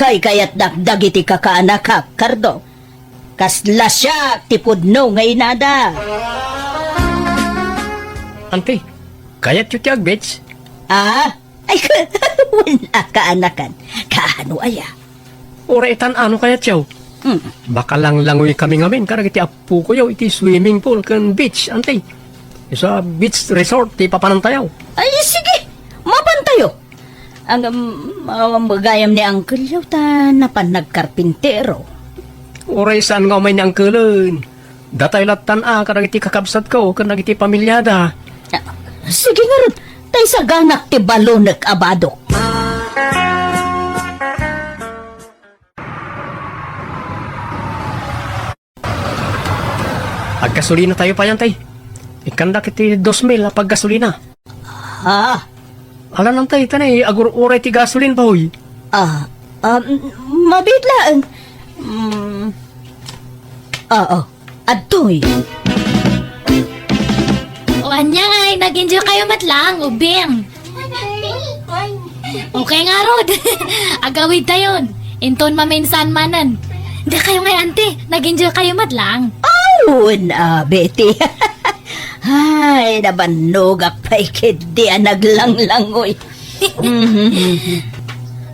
Kaykayatdak dagiti kakaanakak, Cardo. Kasla siak ti pudno nga inada. Anti, kayatyo ti ag-beach? Ah? Ay, wen a kaanakan. Kaano aya? Uray itan-ano kayatyo? Hmm. Makalanglangoy kami ngamin kadagiti appokoyo iti swimming pool ken beach, anti. Isu a beach resort ti papanantayo. Ay, sige. Mapantayo. Ang, um, awan gayam ni Uncle Yaw ta napan nagkarpintero. Uray saan nga umay ni Uncle-en. Datay lattan a kadagiti kakabsatko ken dagiti pamiliada. Ah, sige ngarud, ta isaganak ti balonek a badok. Aggasolina tayo pay, anti. Ikkandak iti dos mil a paggasolina. Ha? Alan, anti, ta nay, agur-uray ti gasolin, bahoy. Ah, um, mabiit laeng. Mm. Oo, adtoy. O, ania ngay, nag-enjoy kayo met laeng, ubing? Okay ngarud. Agawid tayon. Inton maminsan manen. Dakayo ngay, anti, nag-enjoy kayo met laeng? Awan, ah, Betty. Ay, nabannogak pay ketdi a naglanglangoy.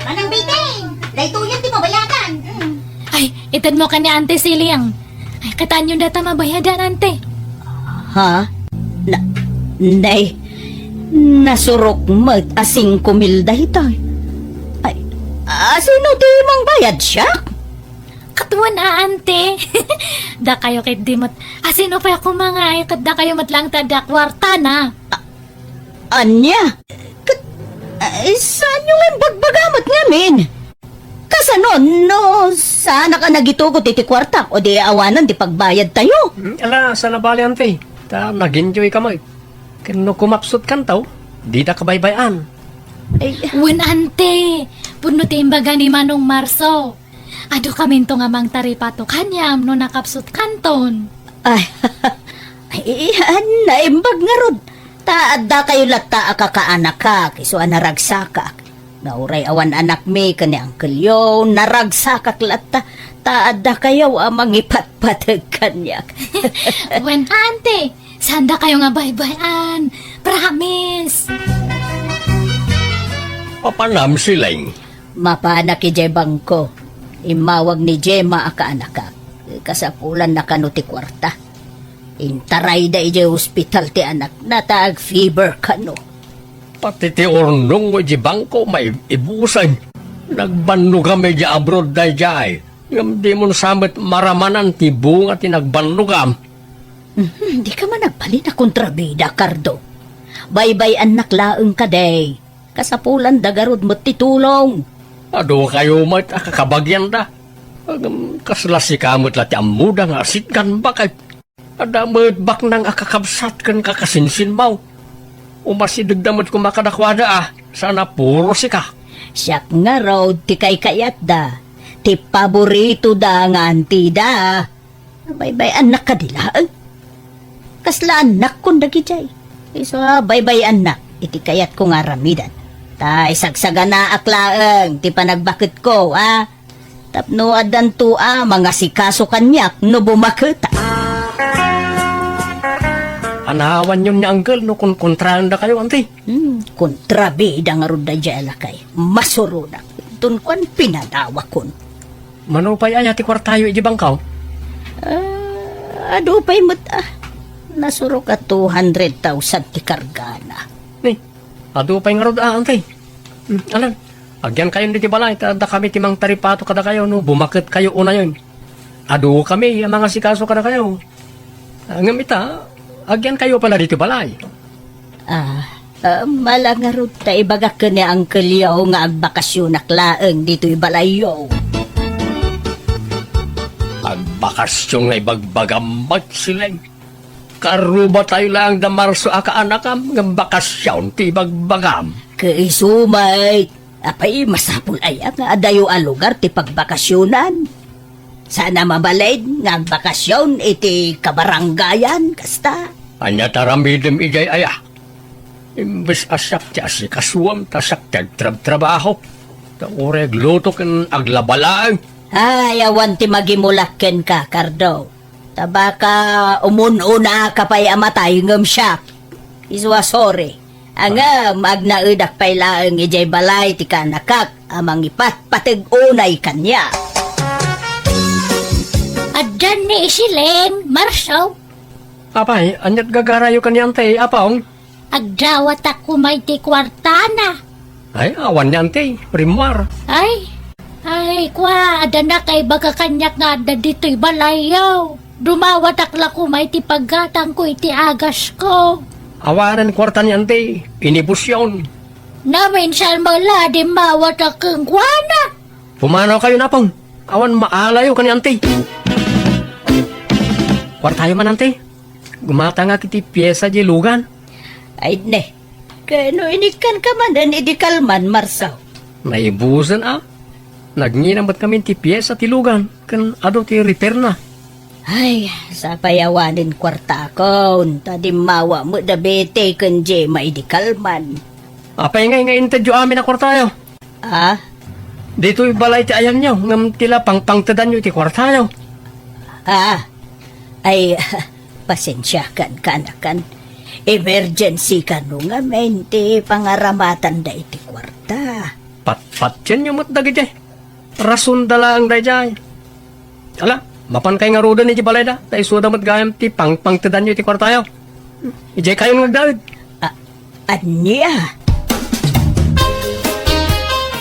Manang Betty, daytoyen ti mabayadan. Mm. Ay, itedmo ken ni Ante Siling. Ay, kitaenyo dayta mabayadan, Ante. Ha? Na, nay, nasurok met a singko mil daytoy. Ay, asino ti mangbayad, siak? Ket wen a, Ante. Dakayo ketdi met. Asino pay a kumangay, ket dakayo met laeng ti adda kuartana. Ania? Ket, ay, saanyo nga imbagbaga met ngamin? Kasano no saanak a nagitugot iti kuartak o di awanen ti pagbayadtayo? Hmm, ala, saan a bale, Ante. Ta nag-enjoy ka met. Ken no kumapsutkanto, dida kabaybay-an. Ay. Wen, Ante. Pudno ti imbaga ni Manong Marso. Adu kaminto nga mangtaripato kaniam no nakapsutkanton. Ay, ay, naimbag ngarud. Ta adda kayo latta a kakaanakak, isu a naragsakak. Nga uray awan anakmi ken ni Uncle Yo, naragsakak latta. Ta adda kayo a mangipatpateg kaniak. Wen, Ante, saan dakayo nga baybay-an. Promise. Papanam, Siling. Mapanak idiay bangko. Immawag ni Gemma a kaanakak. Kasapulanna kano ti kuarta. Intarayda idiay ospital ti anakna ta ag-fever kano. Pati ti urnong idiay bangko maibusen. Nagbannogam idiay abroad daydiay. Ngem dimon sa met maramanan ti bunga ti nagbannogam. Mhm, dika man agbalin a kontrabida, Cardo. Baybay-annak laeng kadi. Kasapulanda garud met ti tulong. Adu kayo met a kakabagianda. Ngem kasla sika met la ti ammoda nga asitgan baket. Adda met baknang a kakabsat ken kakasinsinmaw. Umasidegda met koma kadakuada a, saan a puro sika. Siak ngarud ti kaykayatda, ti paboritoda nga antida. Baybay-annak kadi laeng? Kasla annakkon dagidiay. Isu a baybay-annak iti kayatko nga aramidan. Ta isagsaganaak laeng ti panagbaketko, a? Tapno addanto a mangasikaso kaniak no bumaketak. Anawanyon ni Uncle no konkontraendakayo, Ante. Hmm, kontrabida ngarud daydiay a lakay. Masuronak. Inton kuan, pinadawakon. Mano pay aya ti kuartayo iti bangkaw? Ah, adu pay met, ah. Nasurok a two hundred thousand ti kargana. Ni, adu pay ngarud, ah, Ante. Hmm, alan, agyankayon ditoy balay, ta adda kami ti mangtaripato kadakayo no bumaketkayo unayen. Adu kami a mangasikaso kadakayo. Ah, ngem ita, agyankayo pay la ditoy balay. Ah, ah, mala ngarud ta ibagak ken ni Uncle Yo nga agbakasionak laeng ditoy balayyo. Agbakasion nga ibagbagam met, Siling. Karubatayo laeng da Marso a kaanakam, ngem bakasion ti ibagbagam. Kaisu met, apay masapul aya nga adayo a lugar ti pagbakasionan? Saan a mabalin nga agbakasion iti kabarangayan, kasta? Ania ti aramidem idiay aya? Imbes a siak ti asikasuem ta siak ti agtrabtrabaho. Ta uray agluto ken aglaba laeng. Ay, awan ti magimulak kenka, Cardo. Ta baka umun-unaka pay a matay ngem siak. Isu a sorry. Ngem agnaedak pay laeng idiay balay ti kanakak a mangipatpateg unay kaniak. Addan ni Isileng, Marsaw. Apay, ania't gagarayo ken ni Auntie, Apong? Agdawatak koma iti kuartana. Ay, awan ni Auntie, rimmar. Ay, ay, kua, adda nakaibaga kaniak nga adda ditoy balayyo. Dumawatak la koma iti paggatangko iti agasko. Awanen kuarta ni Auntie, inibusyon. Naminsan met la dimmawatak kenkuana. Pumanaw kayo, Apong. Awan maalayo ken ni Auntie. Kuartayo man, Auntie. Gumatangak iti piesa diay lugan. Ay, ne. Ken no inikkanka manen idi kalman, Marsaw? Naibusen a. Nagngina met ngamin ti piesa ti lugan, ken adu ti repairna. Ay, sapay awanen kuartakon, ta dimmawa met da Betty ken Gemma idi kalman. Apay ngay nga intedyo amin a kuartayo? Ah? Ditoy balay ti ayanyo, ngem ti la pangpangtedanyo iti kuartayo. Ah, ay, pasensiakan, kanakan. Emergency kano ngamin ti pangaramatanda iti kuarta. Patpatienyo met dagiti. Rasonda laeng daydiay. Ala, mapan kay ngaruden iti balayda, ta isuda met gayam ti pangpangtedanyo iti kuartayo. Idiay kayon nga agdaed. A-, ania?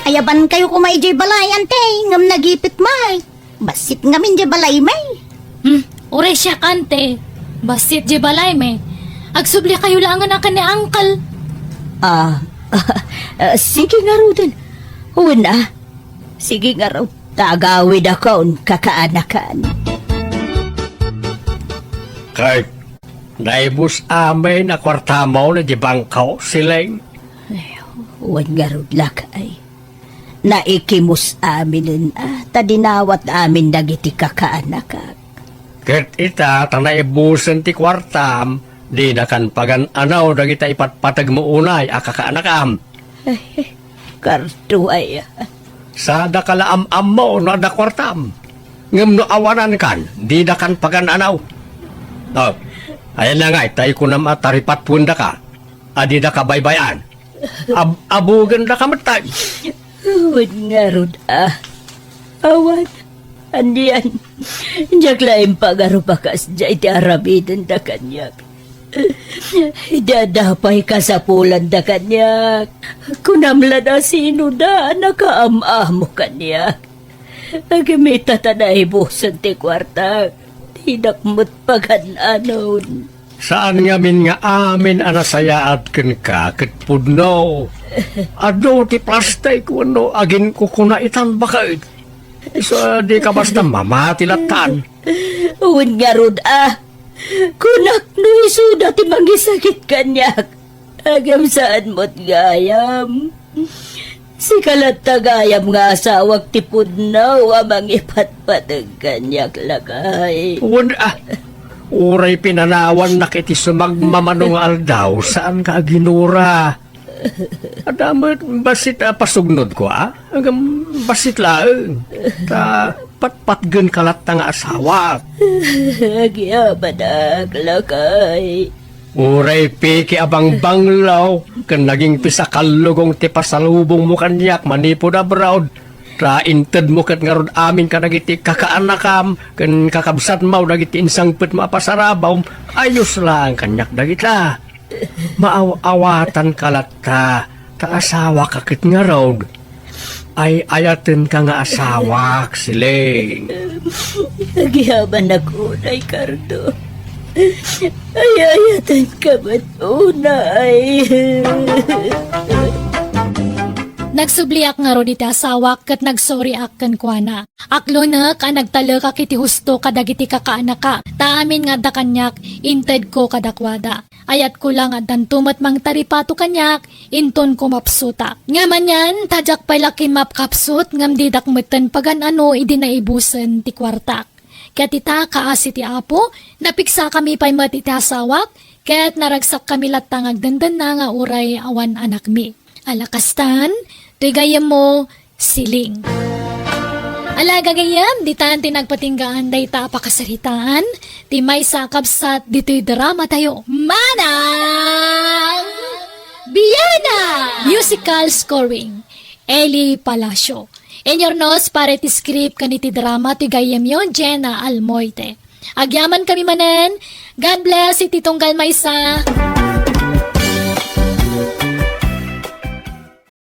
Ayaban kayo koma idiay balay, Auntie, ngem nagipit may. Bassit ngamin diay balay may. Hmm, uray siak, Auntie. Bassit diay balay may. Agsubli kayo laengen a ken ni Uncle. Ah, ah, sige ngaruden. Wen a. Sige ngarud, ta agawidakon kakaanakan. Kay, naibus amin a kuartamo na di bangko, Sileng? Ay, wen ngarud lakay. Naikimus aminen a, ta dinawat amin dagiti kakaanakak. Ket ita, ta naibusen ti kuartam, dinakan pagan-anaw dagita ipatpategmo unay a kakaanakam. Ay, Karduay. Sadaka la am-ammo no adda kuartam. Ngem no awanankan, didakan pagan-anaw. Oh, ayan na ngay, ta ikunam a taripatpuendaka a didaka baybay-an. Ab-, abugandaka met tay. Wen ngarud a. Awan, anian. Diak la impagarup a kasdiay ti aramidenda kaniak. Idi adda pay kasapulanda kaniak, kunam la no sinoda a nakaam-amo kaniak. Ngem ita ta naibusen ti kuarta, dinak met pagan-anon. Saan ngamin nga amin a nasayaat kenka ket pudno? Adu ti plastik wenno aginkukuna itan baket. Isu a dika basta mamati lattan. Wen ngarud a, kunak no isuda ti mangisagid kaniak. Ngem saan met gayam. Sika latta gayam nga asawak ti pudno a mangipatpateg kaniak, lakay. Wen a, uray pinanawannak iti sumagmamano nga aldaw, saanka a ginura. Adda met bassit a pasugnodko, a? Ngem bassit laeng. Ta patpatgenka latta nga asawak. Agyamanak, lakay. Uray piki a bangbanglo ken nagingpis a kallugong ti pasalubongmo kaniak manipud abroad. Ta intedmo ket ngarud amin kadagiti kakaanakam ken kakabsatmo dagiti insangpetmo a pasarabawm, ayos laeng kaniak dagita. Maaw-awatanka latta, ta asawaka ket ngarud. Ay-ayatenka nga asawak, Sileng. Agyamanak unay, Cardo. Ay-ayatenka met unay. Nagsubliak ngarud iti asawak ket nagsorryak kenkuana. Aklonek a nagtalekak iti husto kadagiti kakaanaka, ta amin nga adda kaniak, intedko kadakuada. Ayatko la nga addanto met mangtaripato kaniak, inton kumapsutak. Ngem anian, ta diak pay la kimmapkapsut, ngem didak metten pagan-ano idi naibusen ti kuartak. Ket ita, kaasi ti Apo, napigsakami pay met iti asawak, ket naragsakkami latta nga agdendenna nga uray awan anakmi. Ala kastan, toy gayyemmo, siling. Ala, gagayyem, ditan ti nagpatinggaan dayta a pakasaritaan ti maysa a kabsat ditoy drama tayo. Manang Biana! Musical scoring, Eli Palacio. Inyurnos para iti script ken iti drama ti gayyemyo, Jenna Almoite. Agyamankami manen. God bless iti tunggal maysa.